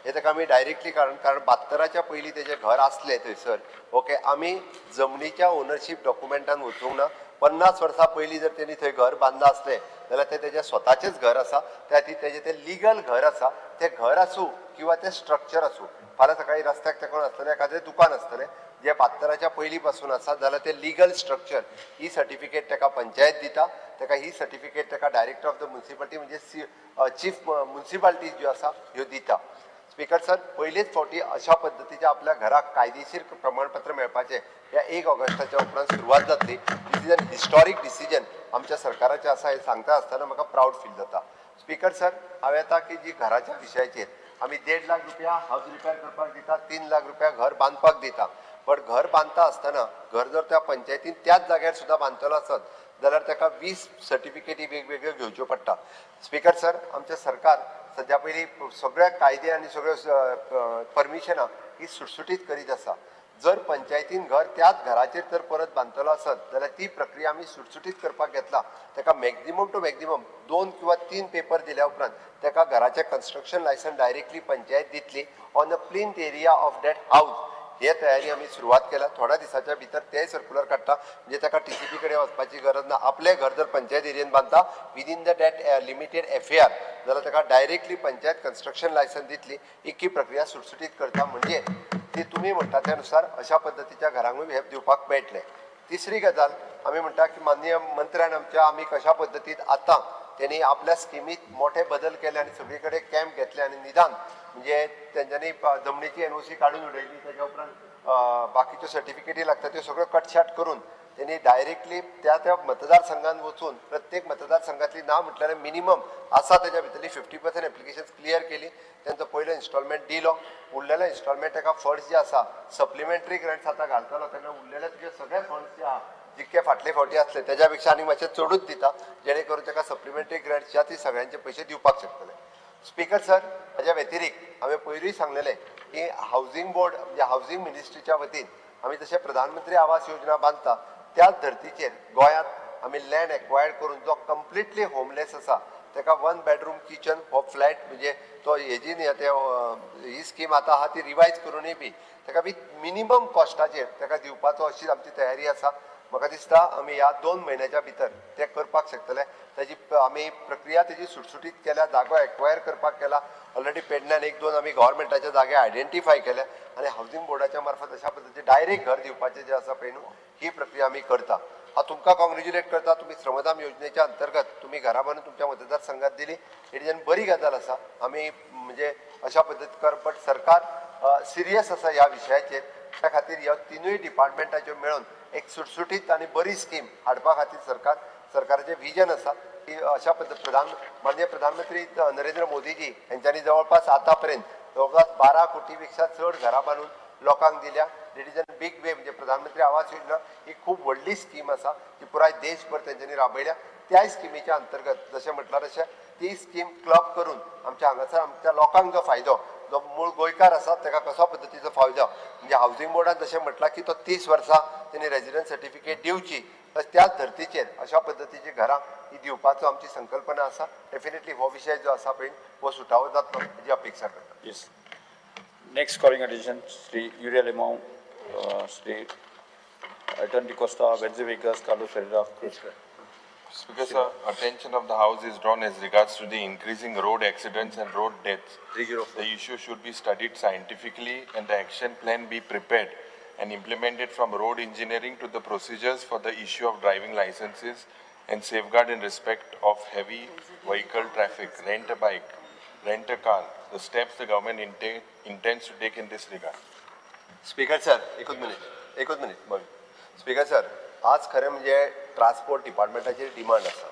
हें ताका आमी डायरेक्टली, कारण 72च्या पयलीं तेजें घर आसलें थंयसर, ओके, आमी जमनीच्या ओनरशीप डॉक्युमेंटान वचूंक ना. 50 वर्सां पयलीं जर तेणी थंय घर बांदलां आसलें जाल्यार तें तेजें स्वताचेंच घर आसा, त्या खातीर तेजें तें लिगल घर आसा. तें घर आसूं किंवा तें स्ट्रक्चर आसूं, फाल्यां सकाळीं रस्त्याक तेंकून आसतलें एखादें दुकान आसतलें जें 72च्या पयलीं पासून आसा जाल्यार तें लिगल स्ट्रक्चर ही सर्टिफिकेट ताका पंचायत दिता, ताका ही सर्टिफिकेट ताका डायरेक्टर ऑफ the municipality म्हणजे चीफ मुन्सिपाल्टी ज्यो आसा ह्यो दिता. स्पीकर सर, पयलेच फावटी अशा पद्दतीच्या आपल्या घराक कायदेशीर प्रमाणपत्र मेळपाचें ह्या 1 ऑगस्टाच्या उपरांत सुरवात जातली. This is an historic decision आमच्या सरकाराचें आसा हें सांगता आसतना म्हाका प्रावड फील जाता. स्पीकर सर, हांव येता की जी घराच्या विशयाचेर आमी 1.5 लाख रुपया हावज रिपेर करपाक दिता, 3 लाख रुपया घर बांदपाक दिता, बट घर बांदता आसतना घर जर त्या पंचायतीन त्याच जाग्यार सुद्दां बांदतलो आसत जाल्यार ताका 20 सर्टिफिकेटी वेगवेगळ्यो घेवच्यो पडटा. स्पीकर सर, आमचें सरकार सद्या पयलीं सगळे कायदे आनी सगळ्यो परमिशनां ही सुटसुटीत करीत आसा. जर पंचायतीन घर त्याच घराचेर जर परत बांदतलो आसत जाल्यार ती प्रक्रिया आमी सुटसुटीत करपाक घेतला. ताका मॅक्झिमम टू मॅक्झिमम 2 किंवा 3 पेपर दिल्या उपरांत ताका घराचें कन्स्ट्रक्शन लायसन डायरेक्टली पंचायत दितली on a plinth area of that house. हे तयारी आमी सुरवात केल्या. थोड्या दिसाच्या भितर ते सर्कुलर काडटा, म्हणजे ताका टीसीपी कडेन वचपाची गरज ना. आपलें घर जर पंचायत एरियेन बांदता within the that limited FAR जाल्यार ताका डायरेक्टली पंचायत कन्स्ट्रक्शन लायसन दितली. इतकी प्रक्रिया सुटसुटीत करता, म्हणजे ती तुमी म्हणटा त्या नुसार अशा पद्दतीच्या घरांकूय हें दिवपाक मेळटलें. तिसरी गजाल आमी म्हणटा की माननीय मंत्र्यान आमच्या आमी कशा पद्दतीन आतां तेणी आपल्या स्किमीत मोठे बदल केले आनी सगळे कडेन कॅम्प घेतले आनी निदान म्हणजे तेंच्यांनी जमनीची एनओसी काडून उडयली. तेच्या उपरांत बाकीच्यो सर्टिफिकेटी लागता त्यो सगळ्यो कटशाट करून त्यांनी डायरेक्टली त्या त्या मतदारसंघात वचून प्रत्येक मतदारसंघातली ना म्हटल्यार मिनिमम आसा तेच्या भितरली 50% एप्लिकेशन क्लियर केली. तेंचो पयलो इन्स्टॉलमेंट दिलो, उरलेलो इन्स्टॉलमेंट ताका फंड्स जे आसा सप्लिमेंटरी ग्रँट्स आतां घालतलो तेन्ना उरलेले तुजे सगळे फंड्स जे आहा जितके फाटले फावटी आसले तेज्या पेक्षा आनी मातशे चडूच दिता, जेणे करून ताका सप्लिमेंटरी ग्रँट्स जे ती सगळ्यांचे पयशे दिवपाक शकतले. स्पीकर सर, हाज्या व्यतिरिक्त हांवें पयरूय सांगलेलें की हावजींग बोर्ड म्हणजे हावजींग मिनिस्ट्रीच्या वतीन आमी जशें प्रधानमंत्री आवास योजना बांदता त्याच धर्तीचेर गोंयांत आमी लँड एक्वायर्ड करून जो कंप्लिटली होमलेस आसा ताका 1 बेडरूम किचन हो फ्लॅट म्हणजे तो हेजी न्ही ते ही स्कीम आतां आहा ती रिवायज करूनय बी ताका विथ मिनिमम कॉस्टाचेर ताका दिवपाचो अशी आमची तयारी आसा. म्हाका दिसता आमी ह्या 2 म्हयन्याच्या भितर तें करपाक शकतले. ताजी आमी प्रक्रिया तेजी सुटसुटीत केल्या, जागो एक्वायर करपाक केला. ऑलरेडी पेडण्यान 1-2 आमी गव्हर्मेंटाच्या जागे आयडेंटिफाय केल्या आनी हावजींग बोर्डाच्या मार्फत अशा पद्दतीन डायरेक्ट घर दिवपाचें जें आसा पळय न्हू ही प्रक्रिया आमी करता. हांव तुमकां कॉंग्रेच्युलेट करता, तुमी श्रमदान योजनेच्या अंतर्गत तुमी घरां बांदून तुमच्या मतदारसंघात दिली, it is an बरी गजाल आसा. आमी म्हणजे अशा पद्दतीन कर, बट सरकार सिरियस आसा ह्या विशयाचेर. त्या खातीर ह्या 3 डिपार्टमेंटाच्यो मेळून एक सुटसुटीत आनी बरी स्कीम हाडपा खातीर सरकाराचें विजन आसा की अशा पद्दतीन माननीय प्रधानमंत्री नरेंद्र मोदीजी हेंच्यांनी जवळपास आतां पर्यंत जवळपास 12 कोटी पेक्षा चड घरां बांदून लोकांक दिल्या. It is an big way म्हणजे प्रधानमंत्री आवास योजना ही खूब व्हडली स्कीम आसा जी पुराय देशभर तेंच्यांनी राबयल्या. त्याय स्किमीच्या अंतर्गत जशें म्हटलां तशें ती स्कीम क्लब करून आमच्या हांगासर आमच्या लोकांक जो फायदो जो मूळ गोंयकार आसा ताका कसो पद्दतीचो फायदो म्हणजे हावजींग बोर्डान जशें म्हटलां की तो 30 वर्सां तेणी रेजिडन्स सर्टिफिकेट दिवची, त्याच धर्तीचेर अशा पद्दतीची घरां ही दिवपाचो आमची संकल्पना आसा. डेफिनेटली हो विशय जो आसा पळय हो सुटावो जातलो हेजी अपेक्षा करता. Yes, next calling attention Shri Uriel Alemao, Shri Elton D'Costa, Venzy Veigas, Carlos Ferreira. Speaker sir, attention of the House is drawn as regards to the increasing road accidents and road deaths. The issue should be studied scientifically and the action plan be prepared and implemented from road engineering to the procedures for the issue of driving licenses and safeguard in respect of heavy vehicle traffic, rent a bike, rent a car, the steps the government intends to take in this regard. Speaker sir, एकूच minute. Speaker sir, आज खरें म्हणजे transport डिपार्टमेंटाचेर demand आसा.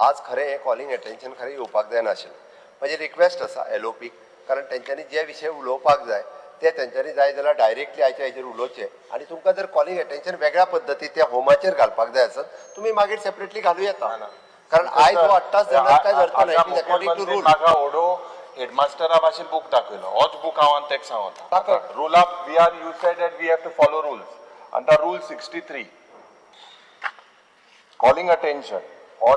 आज खरें हें calling attention खरें येवपाक जायनाशिल्लें. म्हजी रिक्वेस्ट आसा एलओपीक, कारण तेंच्यांनी जे विशय उलोवपाक जाय ते तेंच्यांनी जाय जाल्यार डायरेक्टली आयच्या हेजेर उलोवचें आनी तुमकां जर कॉलिंग अटेन्शन वेगळ्या पद्दती त्या होमाचेर घालपाक जाय आसत तुमी मागीर सेपरेटली घालूं येता. कारण आयज हो अठ्ठास जाणांक कांय अर्थ ना. It is according to rule. म्हाका ओडो हेडमास्टरा भाशेन बूक दाखयलो, होच बूक हांव आनी तेका सांगता. Rule up we are you said that we have to follow rules. आनी rule 63 calling attention or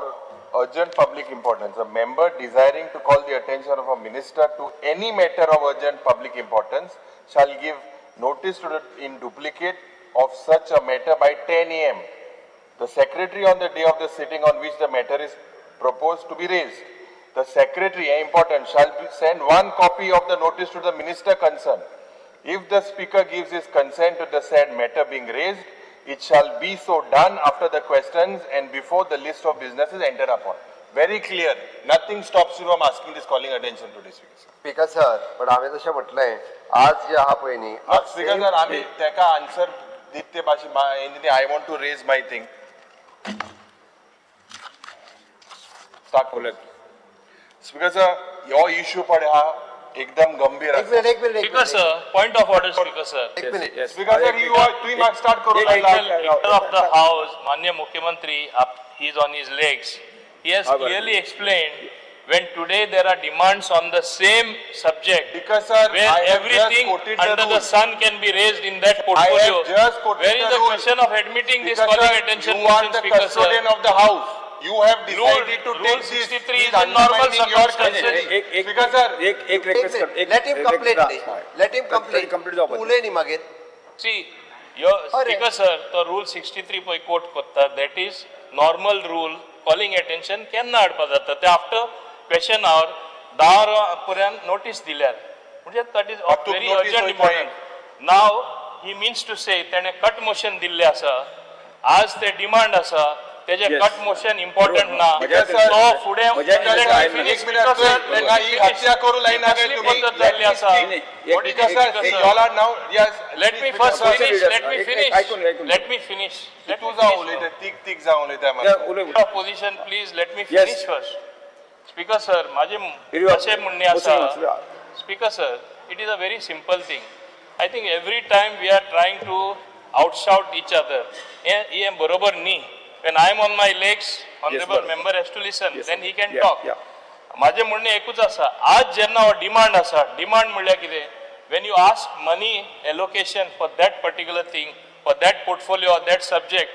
urgent public importance. A member desiring to call the attention of a minister to any matter of urgent public importance shall give notice to the, in duplicate of such a matter by 10 a.m. The secretary on the day of the sitting on which the matter is proposed to be raised. The secretary, important, shall send one copy of the notice to the minister concerned. If the speaker gives his consent to the said matter being raised, it shall be so done after the questions and before the list of business is entered upon. Very clear. Nothing stops you from asking this calling attention to this. Speaker sir, पण हांवें तशें म्हटलें आज जे आहा पळय न्ही, speaker sir आमी तेका आन्सर दित ते भाशेन I want to raise my thing. Start. Speaker sir, हो इश्यू पळय आहा एकदम गंभीर. एक minute. Speaker sir, point of order, speaker sir. एक minute. Speaker sir, you are तुमी म्हाका स्टार्ट करू लागला. Leader of the house, माननीय मुख्यमंत्री, he is on his legs. He has clearly explained when today there are demands on the same subject, because sir, where everything under the sun can be raised in that portfolio. I have just quoted where is the question of admitting this calling attention? You are the custodian of the house. You have decided to take this. 63 is a normal circumstance. Speaker sir, एक request कर, let him complete. Let him complete. उलय न्ही मागीर. See, your speaker sir, तो rule 63 पळय quote करता, that is normal rule calling attention केन्ना हाडपा जाता ते आफ्टर क्वेश्चन our 10 वरां पर्यंत नोटीस दिल्यार, म्हणजे that is of very urgent important. Now he means to say तेणें कट मोशन दिल्लें आसा, आज ते डिमांड आसा. तेजे कट मोशन इम्पॉर्टंट ना. सो फुडें let me first finish, let me finish, let me finish. तूं जावन उलयता, तीग तीग जावन उलयता. Opposition please let me finish first. Speaker sir, माझे अशें म्हणणें आसा. Speaker sir, it is a very simple thing. I think every time we are trying to outshout each other. हें बरोबर न्ही. When I am on my legs, honorable member has to listen, then he can talk. माझे म्हणणें एकूच आसा, आज जेन्ना हो डिमांड आसा, डिमांड म्हणल्यार कितें, when you ask money allocation for that particular thing, for that portfolio or that subject,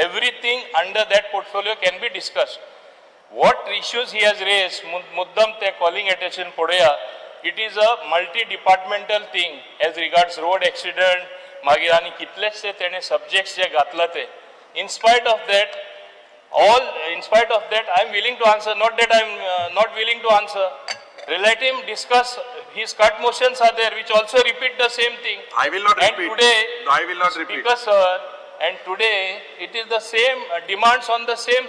everything under that portfolio can be discussed. What issues he has raised, मुद्दम ते calling attention पळोवया. It is a multi-departmental thing as regards road accident, मागीर आनी कितलेशे तेणे subjects जे घातला ते. In spite of that, I am willing to answer. Not that I am not willing to answer. Let him discuss. His cut motions are there, which also repeat the same thing. I will not repeat. And today, no, I will not repeat. Speaker sir, and today it is the same demands on the same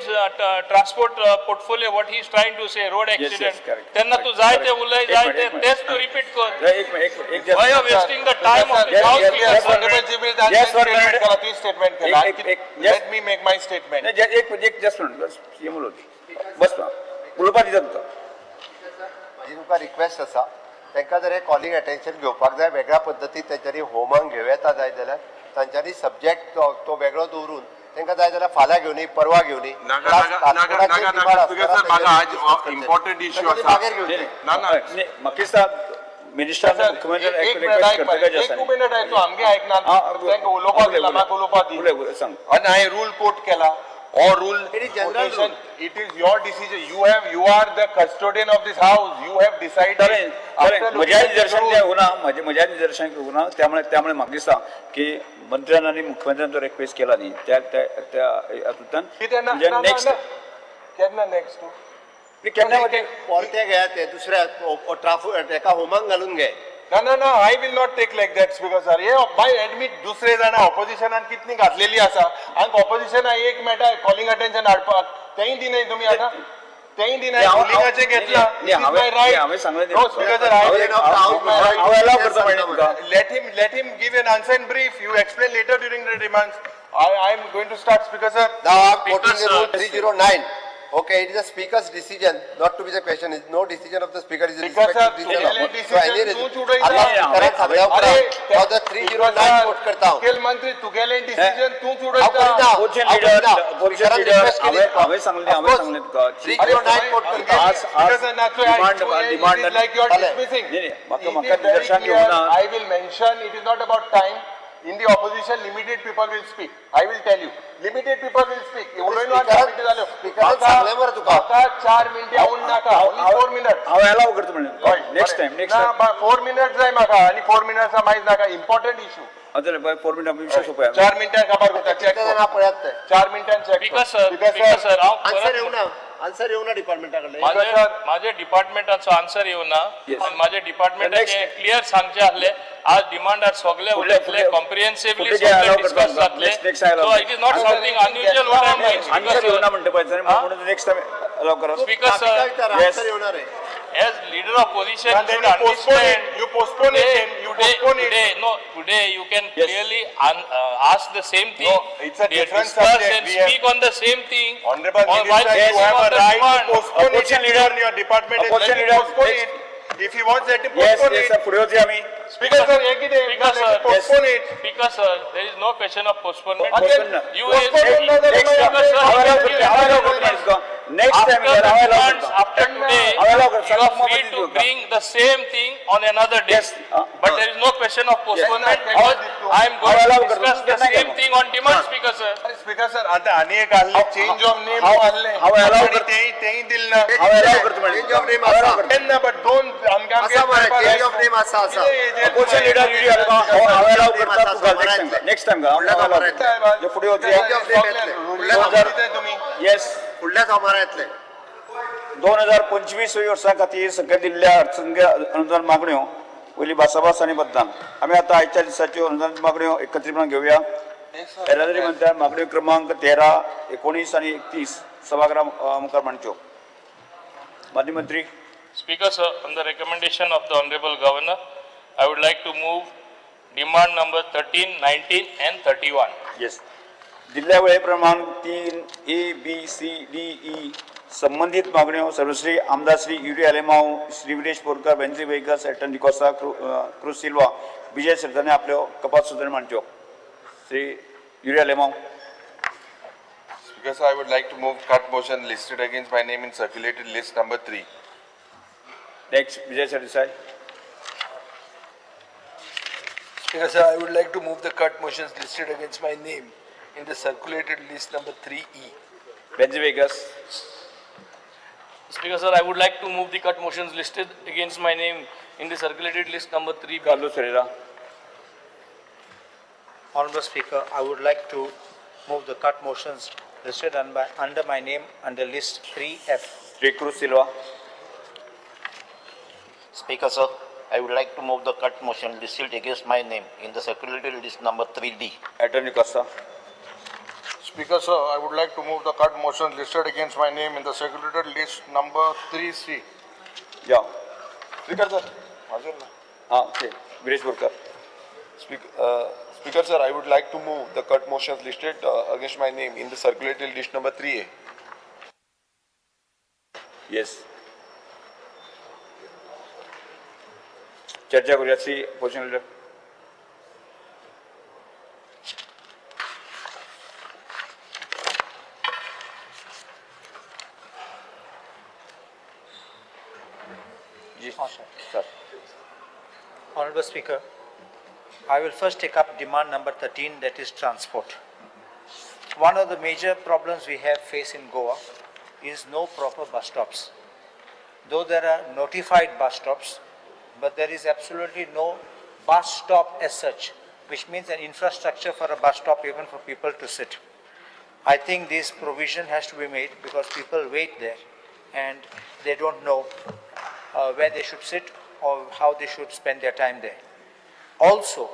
transport portfolio. What he is trying to say, road accident. Yes, correct. Tenna tu jai te ulay jai te test to repeat kar. Why you are wasting the time of the house? Yes, statement. Let me make my statement. एक just minute, बस ये बोलो बस उलोवपा दिता तुका. म्हजी तुका request आसा, तांकां जर हे कॉलिंग अटेन्शन घेवपाक जाय वेगळ्या पद्दतीन तेंच्यांनी होमांक घेवं येता जाय जाल्यार तांच्यांनी सब्जेक्ट तो वेगळो दवरून तांकां जाय जाल्यार फाल्यां घेवनी परवा घेवनी. इम्पॉर्टंट इश्यू आसा. म्हाका दिसता मिनिस्टर मुख्यमंत्र्यान एक मिनट तूं आमगे आयकना, तांकां उलोवपाक दिला, म्हाका उलोवपाक दी. आनी हांवें रूल कोट केला. Or rule It is general quotation, rule. It is your decision. You are the custodian of this house. You have decided. म्हज्या निदर्शन घेवना, म्हज्या निदर्शन घेवना. त्यामुळे त्यामुळे म्हाका दिसता की मंत्र्यान आनी मुख्यमंत्र्यान जो रिक्वेस्ट केला न्ही त्या त्या हातूंतल्यान नेक्स्ट केन्ना नेक्स्ट केन्ना परते घे ते दुसऱ्या ट्राफिक एका होमांक घालून घे. ना ना ना, I will not take like that speaker sir. हे बाय एडमीट दुसरे जाणां ऑपोजिशनान कितली घातलेली आसा. आमकां ऑपोजिशनाक एक मेळटा कॉलिंग अटेन्शन हाडपाक, तेंय दिनाय तुमी आतां, तेंय दिनाय. रुलिंगाचें घेतलां. हांवें सांगलें. Let him give an answer in brief. You explain later during the demands. I am going to start, Speaker sir. Now I am quoting the rule 309. Okay, it is the speaker's decision, not to be the question. Is no decision of the speaker is a respective decision. So any reason, आता 309 कोट करता हांव. मुख्यमंत्री तुगेलें decision तूंच उडयता. हांवें सांगलें, हांवें सांगलें तुका 309 कोट करता. Demand like you are dismissing. म्हाका म्हाका निदर्शन घेवना. I will mention it is not about time. In the opposition, limited people will speak. I will tell you. Limited people will speak. म्हाका 4 मिनटां उन नाका. Only 4 minutes. हांव एलाव करता म्हणलें. Next time, next time. 4 minutes जाय म्हाका आनी 4 minutes मागीर नाका. Important issue. 4 मिनटां विशय सोंपया. 4 मिनटां काबार करता. चेक कर. 4 मिनटां check. Speaker sir, speaker sir, हांव आन्सर येवना. आन्सर येवना डिपार्टमेंटा कडल्यान. माझे डिपार्टमेंटाचो आन्सर येवना आनी माझे डिपार्टमेंटाचे क्लियर सांगचे आसले. आज डिमांडार सगळे उलयतले, कॉम्प्रिहेन्सिवली सगळे डिस्कस जातले. So it is not something unusual what I am doing. Answer येवना म्हणटा पळय, म्हणून नेक्स्ट टाइम अलाव करा. स्पीकर सर, आन्सर येवना रे. As leader of opposition, you should understand. You postpone it. You postpone it. No, today you can clearly ask the same thing. No, it's a different subject. And speak on the same thing. Honorable Minister, you have a right to postpone it. Leader in your department, let him postpone it. If he wants, let him postpone it. Yes, sir. फुडें वचया आमी. Speaker sir, हे कितें? Speaker sir, postpone it. Speaker sir, there is no question of postponement. You postpone it. Next time, after today, you are free to bring the same thing on another day. Yes. But there is no question of postponement because I am going to discuss the same thing on demand, Speaker sir. Speaker sir, आता आनी एक आहले change of name आहले. हांव allow करता. तेंय दिल ना. हांव allow करता. Change of name आसा. केन्ना but दोन आमकां आसा मरे, change of name आसा आसा. Opposition leader हांव allow करता तुका next time. हांव allow करता. फुडें वचया. Yes. फुडल्या सोमारा येतले. 2025 वर्सां खातीर सकयल दिल्ल्या अर्थसंकल्पीय अनुदान मागण्यो वयली भासाभास आनी मतदान. आमी आतां आयच्या दिसाच्यो अनुदान मागण्यो एकत्रीपणान घेवया. येरादारी मंत्र्यान मागण्यो क्रमांक 13, 19 आनी 31 सभागृहा मुखार मांडच्यो. माननीय मंत्री. Speaker sir, on the recommendation of the Honorable Governor, I would like to move demand number 13, 19 and 31. Yes. दिल्ल्या वेळेप्रमाण 3 A B C D E संबंधित मागण्यो सर्वश्री आमदार श्री युरी आलेमाव, श्री विरेश बोरकर, वेन्झी वेगस, एटन डिकोस्ता, क्रूज सिल्वा, विजय सरदेसाय आपल्यो कपात सुचोवण्यो मांडच्यो. Shri Yuri Alemao. Speaker sir, I would like to move cut motion listed against my name in circulated list number 3. Next, Vijay Sardesai. Speaker sir, I would like to move the cut motions listed against my name in the circulated list number 3E. Venzy Viegas. Speaker sir, I would like to move the cut motions listed against my name in the circulated list number 3. Carlos Ferreira. Honorable Speaker, I would like to move the cut motions listed under my name under list 3F. Shri Cruz Silva. Speaker sir, I would like to move the cut motion listed against my name in the circulated list number 3D. Attorney Costa. Speaker sir, I would like to move the cut motion listed against my name in the circulated list number 3C. Yeah. Speaker sir. Okay. Viresh Borkar. Speaker sir, I would like to move the cut motions listed against my name in the circulated list number 3A. Yes. चर्चा करूया. Shri opposition leader. Ji sir. Honorable Speaker, I will first take up demand number 13, that is transport. One of the major problems we have faced in Goa is no proper bus stops. Though there are notified bus stops, but there is absolutely no bus stop as such, which means an infrastructure for a bus stop even for people to sit. I think this provision has to be made because people wait there and they don't know where they should sit or how they should spend their time there. Also,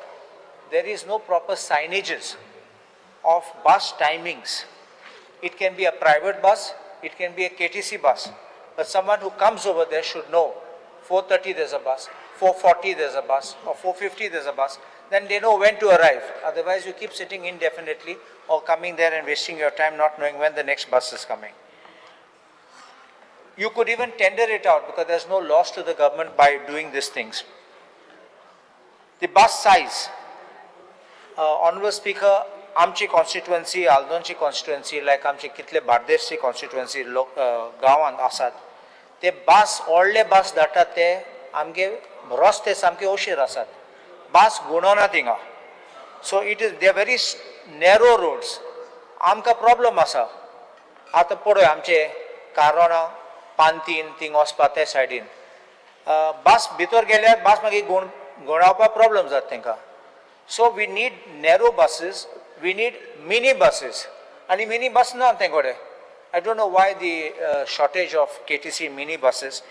there is no proper signages of bus timings. It can be a private bus, it can be a KTC bus, but someone who comes over there should know 4:30 there's a bus, 4:40 there's a bus, or 4:50 there's a bus. Then they know when to arrive. Otherwise, you keep sitting indefinitely or coming there and wasting your time not knowing when the next bus is coming. You could even tender it out because there's no loss to the government by doing these things. The bus size. Honorable Speaker, आमची constituency, आल्दोनची constituency, like आमचे कितले बार्देसची constituency लोक गांवांत आसात, ते बस व्हडले बस धाडटात ते आमगे रस्ते सामके ओशीर आसात, बस गुणना थिंगा. So it is they very narrow roads. आमकां प्रॉब्लम आसा. आतां पळय आमचे कारोणा पांतीन थिंग वचपा ते सायडीन बस भितर गेल्यार बस मागीर गुणावपाक प्रॉब्लम जाता तांकां. So we need narrow buses, we need mini buses. आनी मिनी बस ना ते कडेन. I don't know why the shortage of KTC mini buses.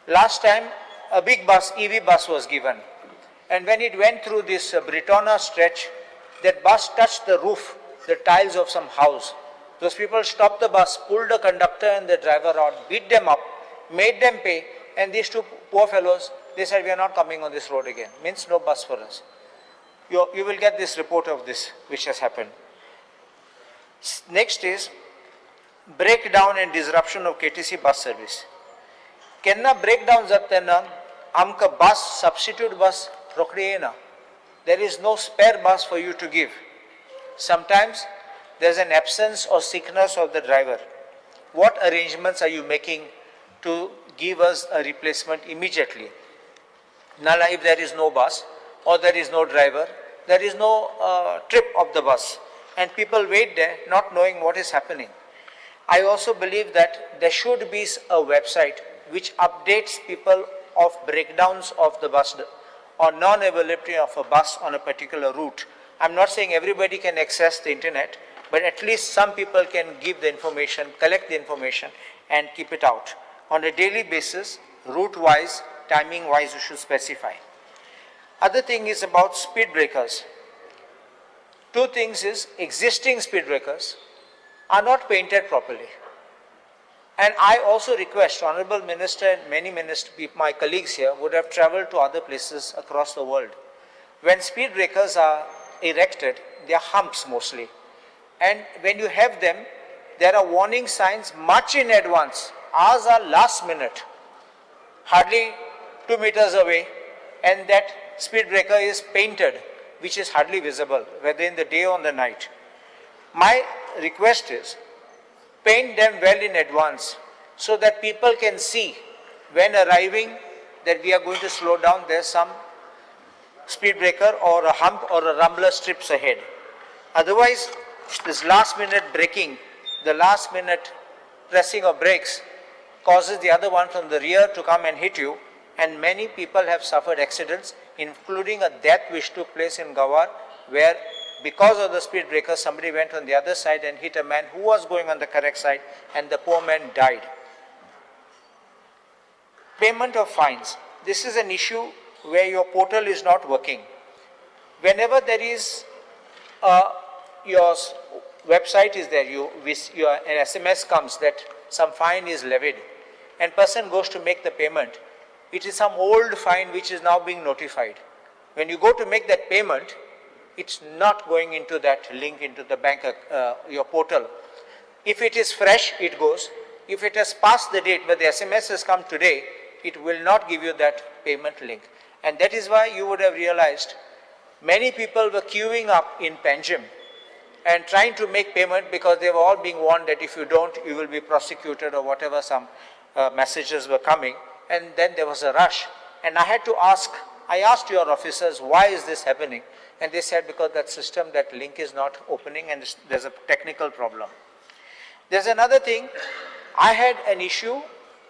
Last time a big bus, EV bus was given, and when it went through this Britona stretch, that bus touched the roof, the tiles of some house. Those people stopped the bus, pulled the conductor and the driver out, beat them up, made them pay, and these two poor fellows, they said, we are not coming on this road again. Means no bus for us. You will get this report of this, which has happened. Next is breakdown and disruption of KTC bus service. Kenna breakdown जाता तेन्ना आमकां बस, substitute bus रोखडी येना. There is no spare bus for you to give. Sometimes there is an absence or sickness of the driver. What arrangements are you making to give us a replacement immediately? Nala, if there is no bus or there is no driver, there is no trip of the bus, and people wait there not knowing what is happening. I also believe that there should be a website which updates people of breakdowns of the bus or non-availability of a bus on a particular route. I'm not saying everybody can access the internet, but at least some people can give the information, collect the information and keep it out. On a daily basis, route-wise, timing-wise, you should specify. Other thing is about speed breakers. Two things is, existing speed breakers are not painted properly. And I also request Honorable Minister and many my colleagues here would have traveled to other places across the world. When speed breakers are erected, they are humps mostly. And when you have them, there are warning signs much in advance. Ours are last minute, hardly 2 meters away, and that speed breaker is painted, which is hardly visible, whether in the day or in the night. My request is, paint them well in advance so that people can see when arriving that we are going to slow down, there's some speed breaker or a hump or a rumbler strips ahead. Otherwise, this last minute braking, the last minute pressing of brakes causes the other one from the rear to come and hit you, and many people have suffered accidents, including a death which took place in Gawar, where because of the speed breaker, somebody went on the other side and hit a man who was going on the correct side, and the poor man died. Payment of fines. This is an issue where your portal is not working. Whenever there is your website is there, an SMS comes that some fine is levied, and person goes to make the payment. It is some old fine which is now being notified. When you go to make that payment, it's not going into that link into the bank, your portal. If it is fresh, it goes. If it has passed the date, but the SMS has come today, it will not give you that payment link. And that is why you would have realized many people were queuing up in Panjim and trying to make payment because they were all being warned that if you don't, you will be prosecuted or whatever, some messages were coming. And then there was a rush. And I had to ask, I asked your officers, why is this happening? And they said because that system, that link is not opening and there's a technical problem. There's another thing. I had an issue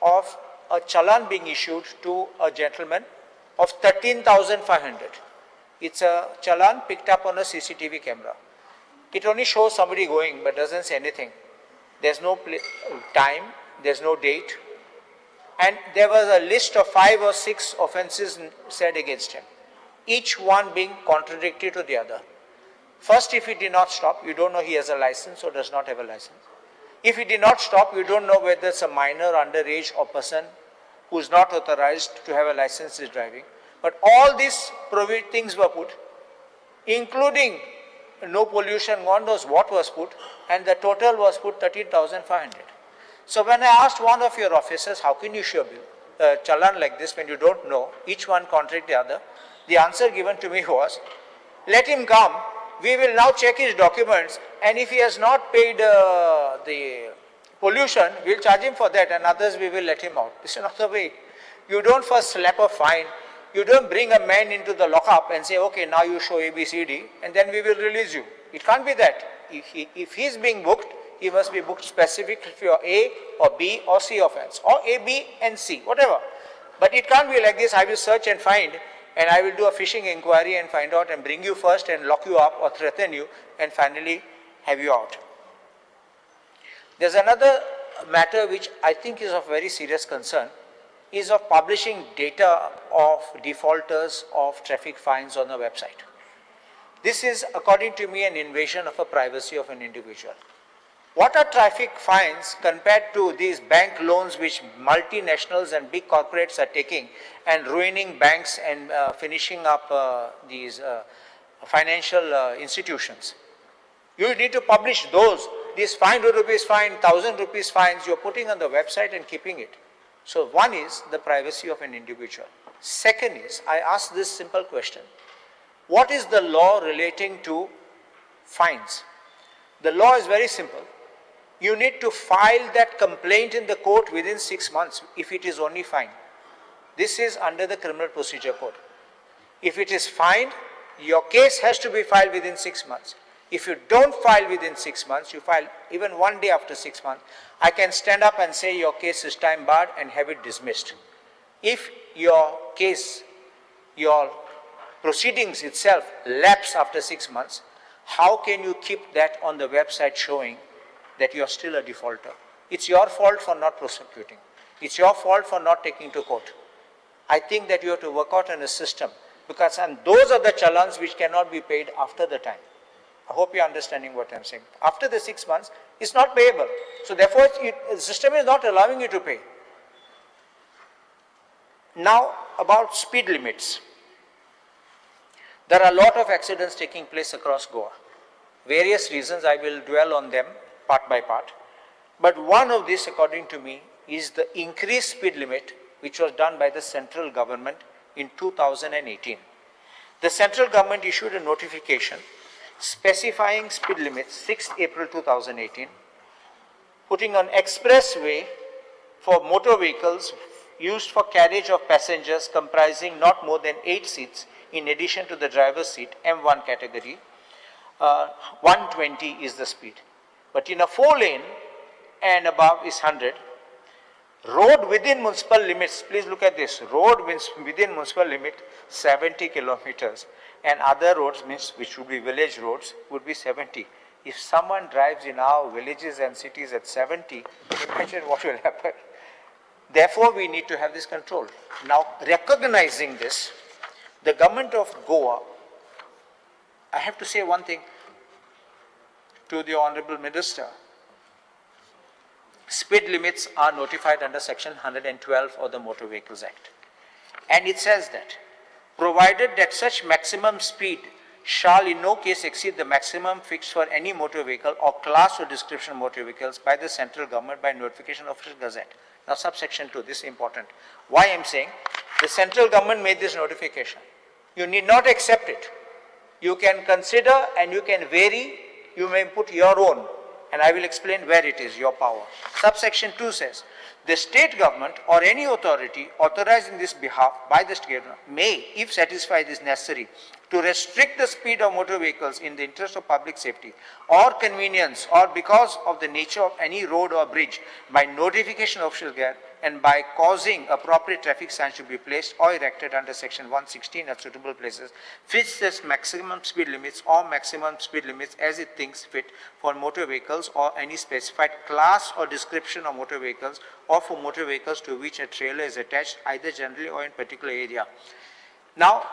of a challan being issued to a gentleman of 13,500. It's a challan picked up on a CCTV camera. It only shows somebody going but doesn't say anything. There's no time, there's no date. And there was a list of 5 or 6 offences said against him, each one being contradictory to the other. First, if he did not stop, you don't know he has a license or does not have a license. If he did not stop, you don't know whether it's a minor, underage, or person who is not authorized to have a license is driving. But all these things were put, including no pollution, God knows what was put, and the total was put 13,500. So when I asked one of your officers, how can you issue a challan like this when you don't know, each one contradict the other, the answer given to me was, let him come, we will now check his documents, and if he has not paid the pollution, we'll charge him for that, and others we will let him out. This is not the way. You don't first slap a fine, you don't bring a man into the lockup and say, okay, now you show A, B, C, D, and then we will release you. It can't be that. If he's being booked, he must be booked specific for A or B or C offense, or A, B and C, whatever. But it can't be like this, I will search and find, and I will do a fishing inquiry and find out and bring you first and lock you up or threaten you and finally have you out. There's another matter which I think is of very serious concern, is of publishing data of defaulters of traffic fines on the website. This is, according to me, an invasion of a privacy of an individual. What are traffic fines compared to these bank loans which multinationals and big corporates are taking and ruining banks and finishing up these financial institutions? You need to publish those. These 500 rupees fine, 1,000 rupees fines, you're putting on the website and keeping it. So one is the privacy of an individual. Second is, I ask this simple question. What is the law relating to fines? The law is very simple. You need to file that complaint in the court within 6 months if it is only fine. This is under the Criminal Procedure Code. If it is fined, your case has to be filed within 6 months. If you don't file within 6 months, you file even one day after 6 months, I can stand up and say your case is time barred and have it dismissed. If your case, your proceedings itself lapse after 6 months, how can you keep that on the website showing that you are still a defaulter? It's your fault for not prosecuting. It's your fault for not taking to court. I think that you have to work out on a system, because and those are the challans which cannot be paid after the time. I hope you're understanding what I'm saying. After the 6 months, it's not payable. So therefore, the system is not allowing you to pay. Now, about speed limits. There are a lot of accidents taking place across Goa. Various reasons, I will dwell on them part by part. But one of these, according to me, is the increased speed limit, which was done by the central government in 2018. The central government issued a notification specifying speed limits 6th April 2018, putting on expressway for motor vehicles used for carriage of passengers comprising not more than 8 seats in addition to the driver's seat, M1 category, 120 is the speed. But in a 4-lane and above is 100. Road within municipal limits, please look at this, road within municipal limit 70 kilometers, and other roads, means which would be village roads, would be 70. If someone drives in our villages and cities at 70, imagine what will happen. Therefore, we need to have this control. Now, recognizing this, the government of Goa, I have to say one thing to the Honorable Minister. Speed limits are notified under Section 112 of the Motor Vehicles Act. And it says that, provided that such maximum speed shall in no case exceed the maximum fixed for any motor vehicle or class or description of motor vehicles by the central government by notification of official gazette. Now, subsection 2, this is important. Why I am saying, the central government made this notification. You need not accept it. You can consider and you can vary, you may put your own. And I will explain where it is, your power. Subsection 2 says, the state government or any authority authorized in this behalf by the state government may, if satisfied is necessary, to restrict the speed of motor vehicles in the interest of public safety or convenience or because of the nature of any road or bridge by notification of official gazette and by causing appropriate traffic signs to be placed or erected under section 116 at suitable places, fix this maximum speed limits or maximum speed limits as it thinks fit for motor vehicles or any specified class or description of motor vehicles or for motor vehicles to which a trailer is attached either generally or in particular area. Now,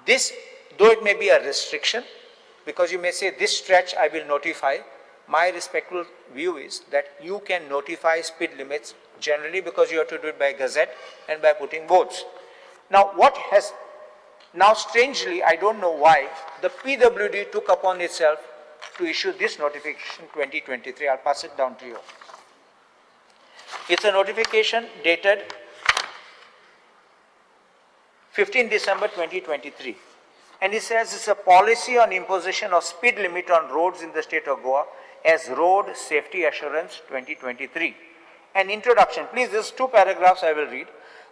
this, though it may be a restriction, because you may say this stretch I will notify, my respectful view is that you can notify speed limits generally because you have to do it by gazette and by putting boards. Now what has, now strangely, I don't know why, the PWD took upon itself to issue this notification 2023. I'll pass it down to you. It's a notification dated 15 December 2023. And it says it's a policy on imposition of speed limit on roads in the state of Goa as Road Safety Assurance 2023. An introduction, please, there's 2 paragraphs I will read.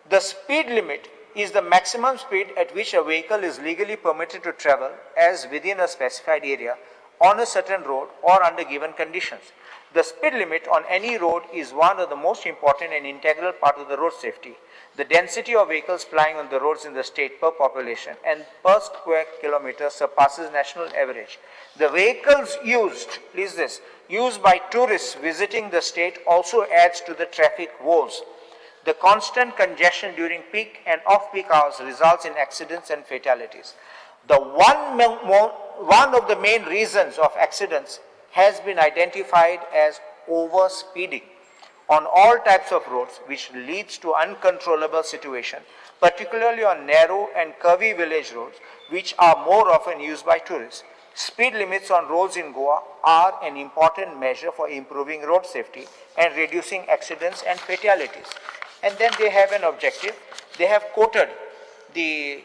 The speed limit is the maximum speed at which a vehicle is legally permitted to travel as within a specified area on a certain road or under given conditions. The speed limit on any road is one of the most important and integral part of the road safety. The density of vehicles plying on the roads in the state per population and per square kilometer surpasses national average. The vehicles used, please this, used by tourists visiting the state also adds to the traffic woes. The constant congestion during peak and off-peak hours results in accidents and fatalities. The one of the main reasons of accidents has been identified as over-speeding on all types of roads, which leads to uncontrollable situation, particularly on narrow and curvy village roads, which are more often used by tourists. Speed limits on roads in Goa are an important measure for improving road safety and reducing accidents and fatalities. And then they have an objective. They have quoted the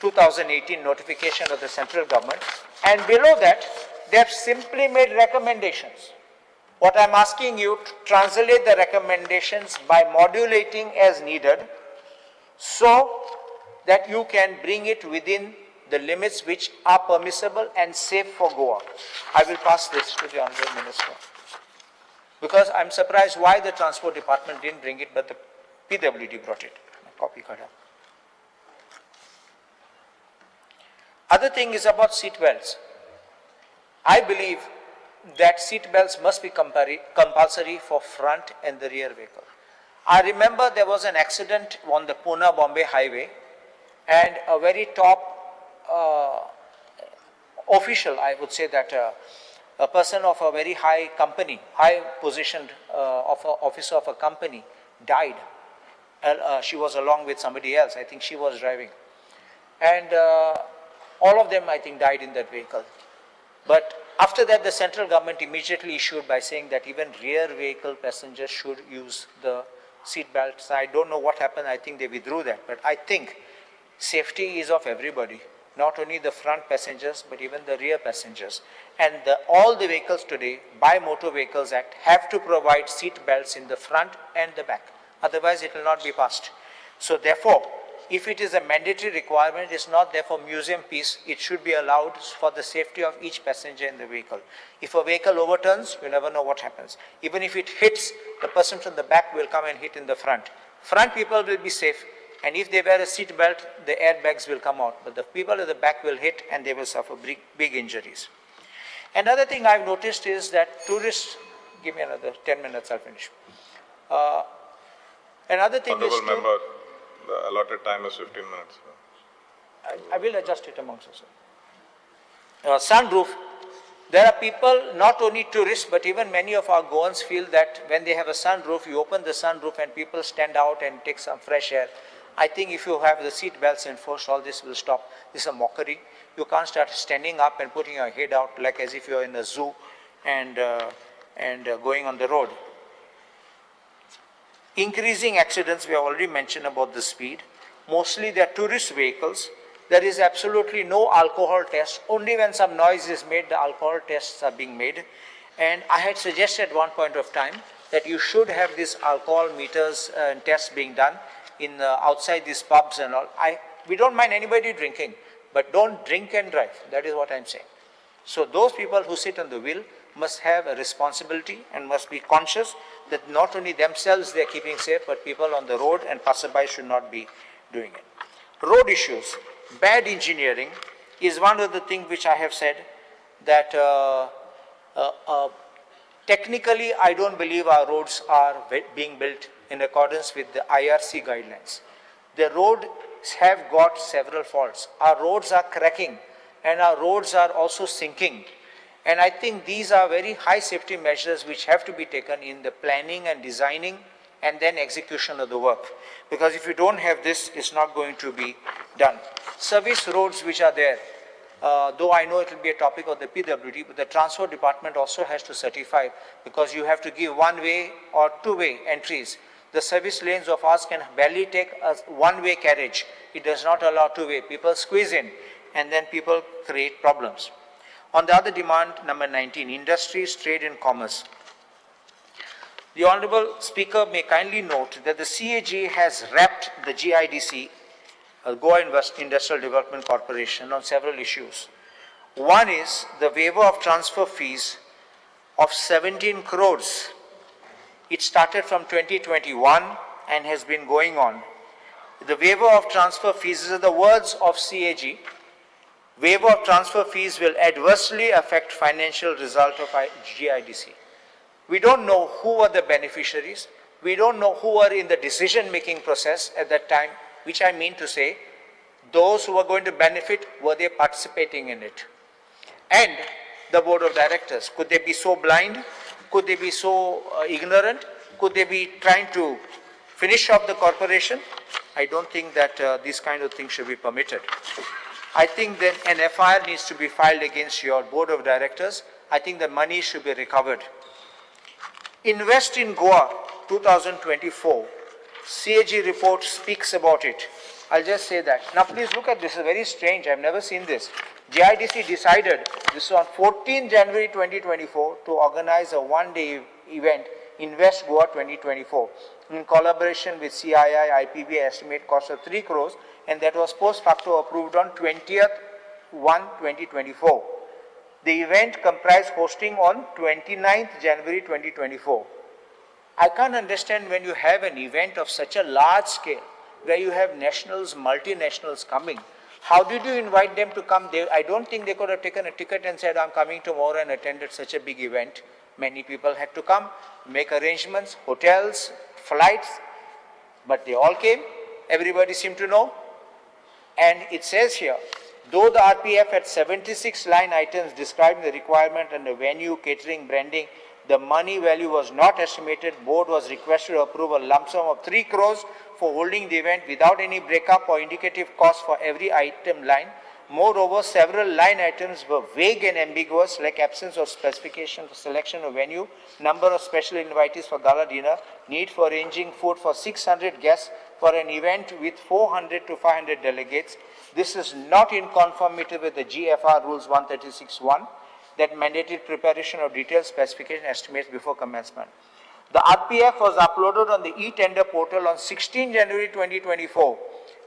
2018 notification of the central government, and below that, they have simply made recommendations. What I'm asking you to translate the recommendations by modulating as needed so that you can bring it within the limits which are permissible and safe for Goa. I will pass this to the Honorable Minister, because I'm surprised why the Transport Department didn't bring it, but the PWD brought it. Copy kada. Other thing is about seat belts. I believe that seat belts must be compulsory for front and the rear vehicle. I remember there was an accident on the Pune-Bombay highway, and a very top official, I would say that a person of a very high company, high positioned officer of a company died. She was along with somebody else. I think she was driving. And all of them, I think, died in that vehicle. But after that, the central government immediately issued by saying that even rear vehicle passengers should use the seat belts. I don't know what happened. I think they withdrew that. But I think safety is of everybody, not only the front passengers, but even the rear passengers. And all the vehicles today, by Motor Vehicles Act, have to provide seat belts in the front and the back. Otherwise, it will not be passed. So therefore, if it is a mandatory requirement, it's not therefore museum piece. It should be allowed for the safety of each passenger in the vehicle. If a vehicle overturns, you never know what happens. Even if it hits, the person from the back will come and hit in the front. Front people will be safe, and if they wear a seat belt, the airbags will come out. But the people at the back will hit and they will suffer big, big injuries. Another thing I've noticed is that tourists, give me another 10 minutes, I'll finish. Another thing Honorable is to, member, the allotted time is 15 minutes. I will adjust it amongst us. Sunroof. There are people, not only tourists, but even many of our Goans feel that when they have a sunroof, you open the sunroof and people stand out and take some fresh air. I think if you have the seat belts enforced, all this will stop. This is a mockery. You can't start standing up and putting your head out like as if you're in a zoo and going on the road. Increasing accidents, we have already mentioned about the speed. Mostly they are tourist vehicles. There is absolutely no alcohol test. Only when some noise is made, the alcohol tests are being made. And I had suggested at one point of time that you should have these alcohol meters and tests being done in outside these pubs and all. We don't mind anybody drinking, but don't drink and drive. That is what I'm saying. So those people who sit on the wheel must have a responsibility and must be conscious that not only themselves they are keeping safe, but people on the road and passerby should not be doing it. Road issues. Bad engineering is one of the things which I have said that technically I don't believe our roads are being built in accordance with the IRC guidelines. The roads have got several faults. Our roads are cracking and our roads are also sinking. And I think these are very high safety measures which have to be taken in the planning and designing and then execution of the work. Because if you don't have this, it's not going to be done. Service roads which are there, though I know it will be a topic of the PWD, but the transport department also has to certify, because you have to give one-way or two-way entries. The service lanes of ours can barely take a one-way carriage. It does not allow two-way. People squeeze in and then people create problems. On the other demand, number 19, industries, trade and commerce. The Honorable Speaker may kindly note that the CAG has wrapped the GIDC, Goa Industrial Development Corporation, on several issues. One is the waiver of transfer fees of 17 crores. It started from 2021 and has been going on. The waiver of transfer fees, these are the words of CAG, waiver of transfer fees will adversely affect financial result of GIDC. We don't know who were the beneficiaries. We don't know who were in the decision-making process at that time, which I mean to say, those who were going to benefit, were they participating in it? And the board of directors, could they be so blind? Could they be so ignorant? Could they be trying to finish off the corporation? I don't think that these kind of things should be permitted. I think then an FIR needs to be filed against your board of directors. I think the money should be recovered. Invest in Goa 2024, CAG report speaks about it. I'll just say that. Now please look at this, it's very strange, I've never seen this. GIDC decided, this is on 14 January 2024, to organize a one-day event, Invest Goa 2024, in collaboration with CII, IPB, estimate cost of 3 crores, and that was post facto approved on 20th/1/2024. The event comprised hosting on 29th January 2024. I can't understand when you have an event of such a large scale, where you have nationals, multinationals coming. How did you invite them to come? I don't think they could have taken a ticket and said, I'm coming tomorrow and attended such a big event. Many people had to come, make arrangements, hotels, flights, but they all came. Everybody seemed to know. And it says here, Though the RPF had 76 line items describing the requirement and the venue, catering, branding, the money value was not estimated. Board was requested to approve a lump sum of 3 crores for holding the event without any breakup or indicative cost for every item line. Moreover, several line items were vague and ambiguous, like absence of specification for selection of venue, number of special invitees for gala dinner, need for arranging food for 600 guests for an event with 400 to 500 delegates. This is not in conformity with the GFR Rules 136.1 that mandated preparation of detailed specification estimates before commencement. The RPF was uploaded on the e-tender portal on 16 January 2024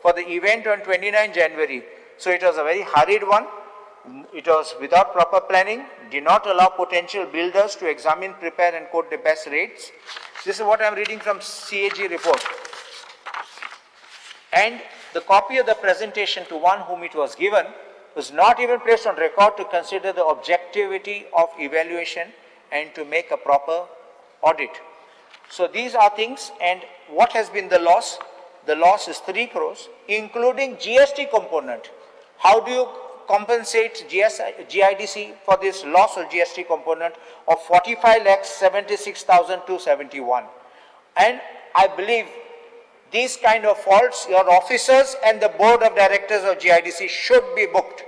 for the event on 29 January. So it was a very hurried one. It was without proper planning, did not allow potential builders to examine, prepare and quote the best rates. This is what I am reading from CAG report. And the copy of the presentation to one whom it was given was not even placed on record to consider the objectivity of evaluation and to make a proper audit. So these are things, and what has been the loss? The loss is 3 crores, including GST component. How do you compensate GIDC for this loss of GST component of 45,76,271? And I believe these kind of faults, your officers and the board of directors of GIDC should be booked.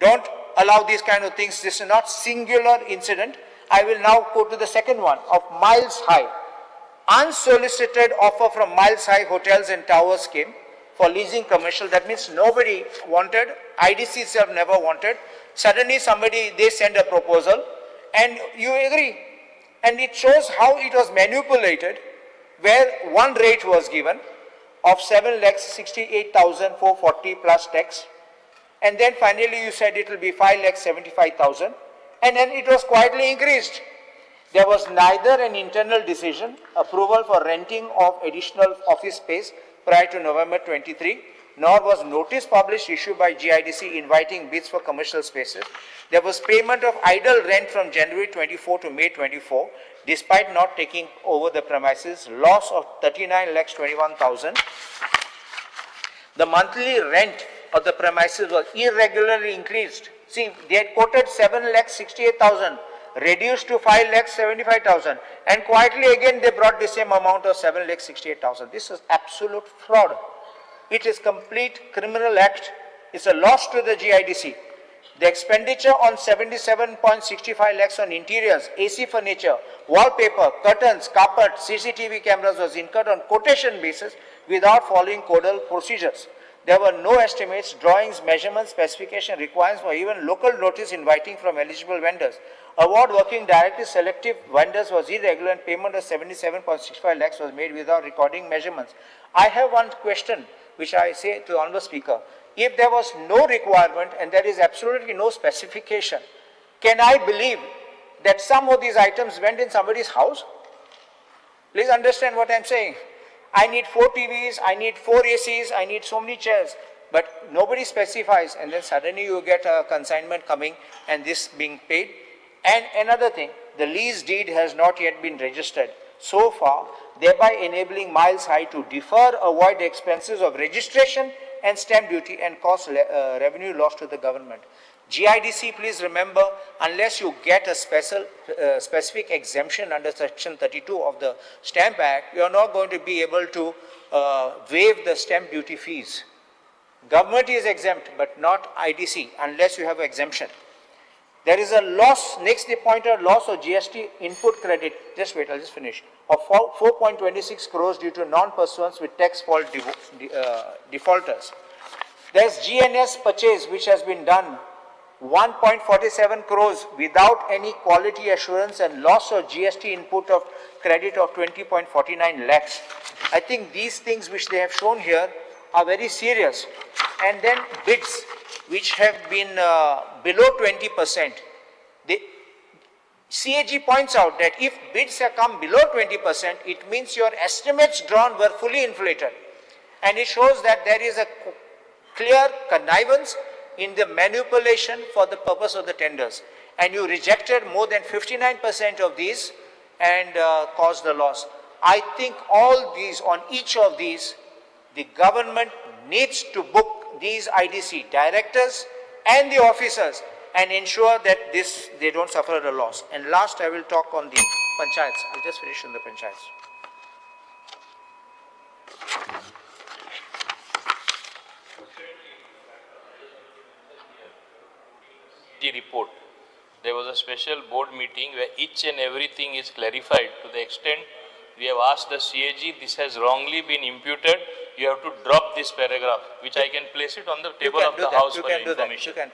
Don't allow these kind of things. This is not singular incident. I will now go to the second one of Miles High. Unsolicited offer from Miles High Hotels and Towers came for leasing commercial. That means nobody wanted, IDC itself never wanted. Suddenly somebody, they send a proposal and you agree. And it shows how it was manipulated, where one rate was given of 7,68,440 plus tax. And then finally you said it will be 5,75,000. And then it was quietly increased. There was neither an internal decision, approval for renting of additional office space prior to November 23, nor was notice published issued by GIDC inviting bids for commercial spaces. There was payment of idle rent from January 24 to May 24, despite not taking over the premises, loss of 39,21,000. The monthly rent of the premises was irregularly increased. See, they had quoted 7,68,000. Reduced to 5,75,000, and quietly again they brought the same amount of 7,68,000. This is absolute fraud. It is complete criminal act. It's a loss to the GIDC. The expenditure on 77.65 lakhs on interiors, AC furniture, wallpaper, curtains, carpet, CCTV cameras was incurred on quotation basis without following codal procedures. There were no estimates, drawings, measurements, specification requirements, or even local notice inviting from eligible vendors. Award working directly selective vendors was irregular and payment of 77.65 lakhs was made without recording measurements. I have one question which I say to the Honorable Speaker. If there was no requirement and there is absolutely no specification, can I believe that some of these items went in somebody's house? Please understand what I am saying. I need 4 TVs, I need 4 ACs, I need so many chairs, but nobody specifies, and then suddenly you get a consignment coming and this being paid. And another thing, the lease deed has not yet been registered so far, thereby enabling Miles High to defer, avoid the expenses of registration and stamp duty and cause revenue loss to the government. GIDC, please remember, unless you get a special, specific exemption under Section 32 of the Stamp Act, you are not going to be able to waive the stamp duty fees. Government is exempt, but not IDC, unless you have exemption. There is a loss, next they point out loss of GST input credit, just wait, I'll just finish, of 4.26 crores due to non-pursuance with tax fault defaulters. There's GNS purchase which has been done, 1.47 crores without any quality assurance and loss of GST input of credit of 20.49 lakhs. I think these things which they have shown here are very serious. And then bids which have been below 20%. The CAG points out that if bids have come below 20%, it means your estimates drawn were fully inflated. And it shows that there is a clear connivance in the manipulation for the purpose of the tenders. And you rejected more than 59% of these and caused the loss. I think all these, on each of these, the government needs to book these IDC directors, and the officers and ensure that this they don't suffer a loss. And last, I will talk on the panchayats. I'll just finish on the panchayats. The report. There was a special board meeting where each and everything is clarified to the extent we have asked the CAG, this has wrongly been imputed, you have to drop this paragraph, which I can place it on the table of the House for your information. You can.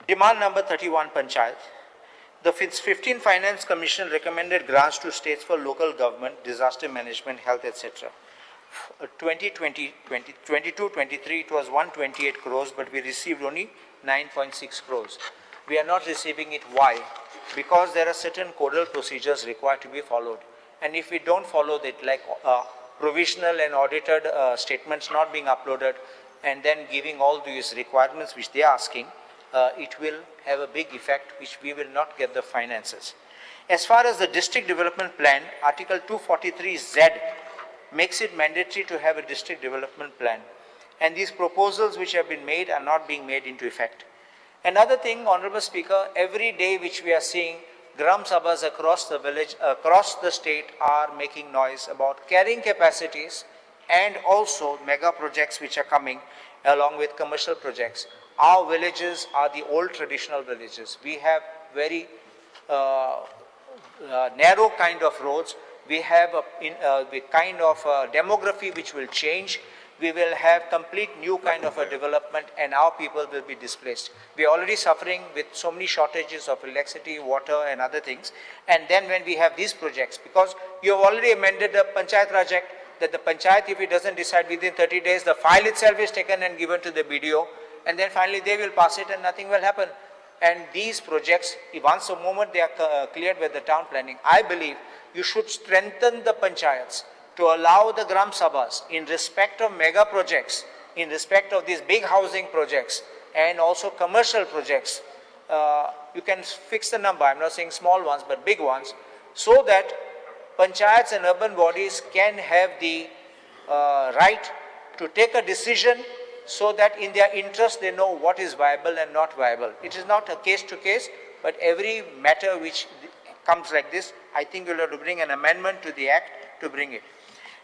Demand number 31, Panchayat. The 15 Finance Commission recommended grants to states for local government, disaster management, health, etc. 2022-23, it was 128 crores, but we received only 9.6 crores. We are not receiving it. Why? Because there are certain codal procedures required to be followed. And if we don't follow that, like provisional and audited statements not being uploaded, and then giving all these requirements which they are asking, it will have a big effect, which we will not get the finances. As far as the district development plan, Article 243Z makes it mandatory to have a district development plan. And these proposals which have been made are not being made into effect. Another thing, Honorable Speaker, every day which we are seeing, Gram Sabhas across the village, across the state are making noise about carrying capacities and also mega projects which are coming along with commercial projects. Our villages are the old traditional villages. We have very narrow kind of roads. We have the kind of demography which will change. We will have complete new kind of a development and our people will be displaced. We are already suffering with so many shortages of electricity, water and other things. And then when we have these projects, because you have already amended the Panchayat Raj Act, that the Panchayat, if it doesn't decide within 30 days, the file itself is taken and given to the BDO, and then finally they will pass it and nothing will happen. And these projects, once a moment they are cleared with the town planning, I believe you should strengthen the panchayats to allow the Gram Sabhas in respect of mega projects, in respect of these big housing projects and also commercial projects. You can fix the number, I'm not saying small ones, but big ones, so that panchayats and urban bodies can have the right to take a decision so that in their interest they know what is viable and not viable. It is not a case to case, but every matter which comes like this, I think you'll have to bring an amendment to the act to bring it.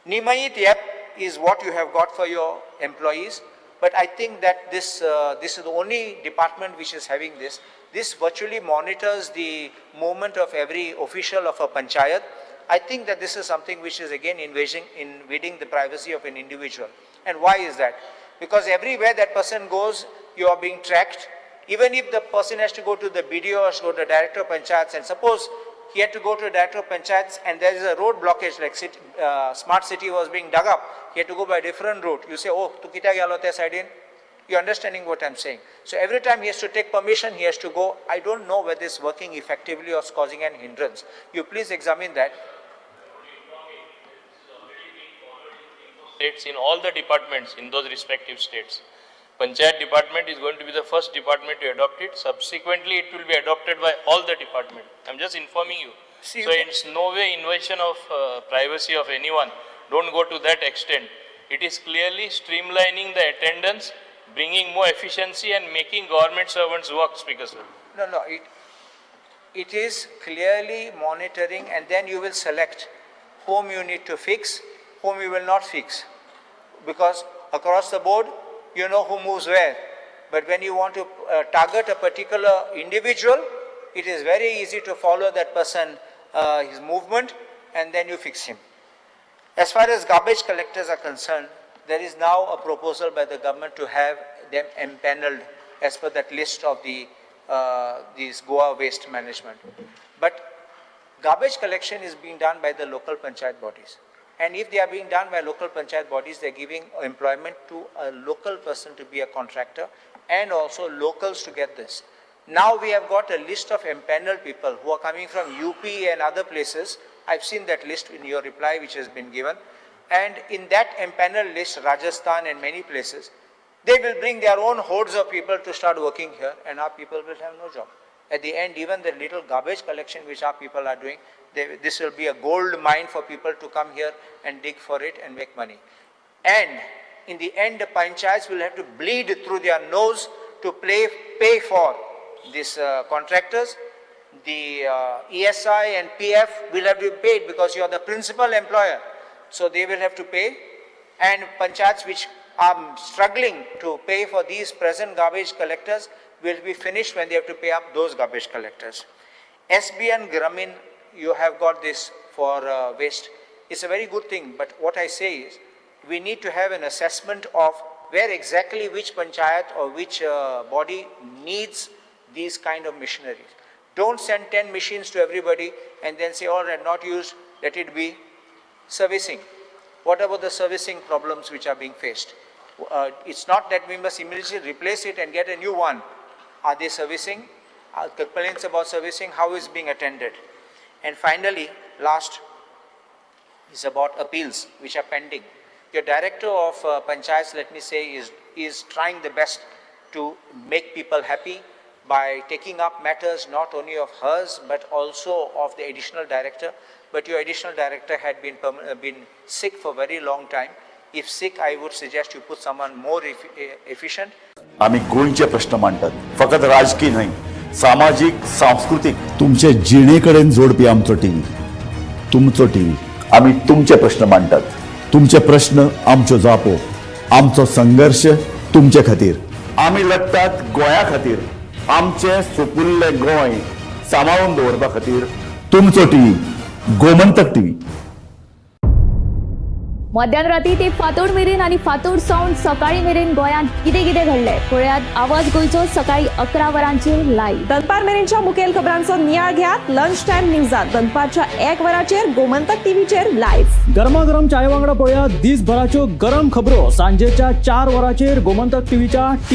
Nimayit app is what you have got for your employees, but I think that this, this is the only department which is having this. This virtually monitors the movement of every official of a panchayat. I think that this is something which is again invading the privacy of an individual. And why is that? Because everywhere that person goes, you are being tracked. Even if the person has to go to the BDO or go to the director of panchayats, and suppose he had to go to the director of panchayats and there is a road blockage, like city, smart city was being dug up, he had to go by a different route. You say, oh, tu kita gelo te side in. You're understanding what I'm saying. So every time he has to take permission, he has to go. I don't know whether it's working effectively or it's causing an hindrance. You please examine that. States in all the departments in those respective states. Panchayat department is going to be the first department to adopt it. Subsequently, it will be adopted by all the department. I'm just informing you. See, so it's no way invasion of privacy of anyone. Don't go to that extent. It is clearly streamlining the attendance, bringing more efficiency and making government servants work, Speaker sir. No, no, it is clearly monitoring, and then you will select whom you need to fix, whom you will not fix. Because across the board, you know who moves where. But when you want to target a particular individual, it is very easy to follow that person, his movement, and then you fix him. As far as garbage collectors are concerned, there is now a proposal by the government to have them empaneled as per that list of the these Goa waste management. But garbage collection is being done by the local panchayat bodies. And if they are being done by local panchayat bodies, they are giving employment to a local person to be a contractor and also locals to get this. Now we have got a list of empaneled people who are coming from UP and other places. I've seen that list in your reply which has been given. And in that empaneled list, Rajasthan and many places, they will bring their own hordes of people to start working here, and our people will have no job. At the end, even the little garbage collection which our people are doing, this will be a gold mine for people to come here and dig for it and make money. And In the end, the panchayats will have to bleed through their nose to pay for these contractors. The ESI and PF will have to be paid because you are the principal employer. So they will have to pay. And panchayats which are struggling to pay for these present garbage collectors will be finished when they have to pay up those garbage collectors. SBN Gramin, you have got this for waste. It's a very good thing, but what I say is we need to have an assessment of where exactly which panchayat or which body needs these kind of machineries. Don't send 10 machines to everybody and then say, all right, not used, let it be. Servicing. What about the servicing problems which are being faced? It's not that we must immediately replace it and get a new one. Are they servicing? Are complaints about servicing, how is being attended? And finally, last is about appeals which are pending. Your director of panchayats, let me say, is trying the best to make people happy by taking up matters not only of hers but also of the additional director. But your additional director had been sick for a very long time. If sick, I would suggest you put someone more efficient. आमी गोंयचे प्रश्न मांडटात, फकत राजकीय न्हय, सामाजीक, सांस्कृतीक, तुमचे जिणे कडेन जोडपी आमचो टीव्ही, तुमचो टीव्ही. आमी तुमचे प्रश्न मांडटात, तुमचे प्रश्न आमच्यो जापो, आमचो संघर्श तुमचे खातीर. आमी लढटात गोंया खातीर, आमचें सुपुल्लें गोंय सांबाळून दवरपा खातीर. तुमचो टीव्ही, गोमंतक टीव्ही. मध्यान राती ते फांतोड मेरेन आनी फांतोड सावन सकाळी मेरेन गोंयांत कितें कितें घडलें पळयात आवाज गोंयचो सकाळी 11 वरांचेर लायव्ह. दनपार मेरेनच्या मुखेल खबरांचो नियाळ घेयात लंच टायम न्यूजात दनपारच्या 1 वराचेर गोमंतक टीव्हीचेर लायव्ह. गरमागरम चाय वांगडा पळयात दिसभराच्यो गरम खबरो सांजेच्या 4 वरांचेर गोमंतक टीव्हीच्या.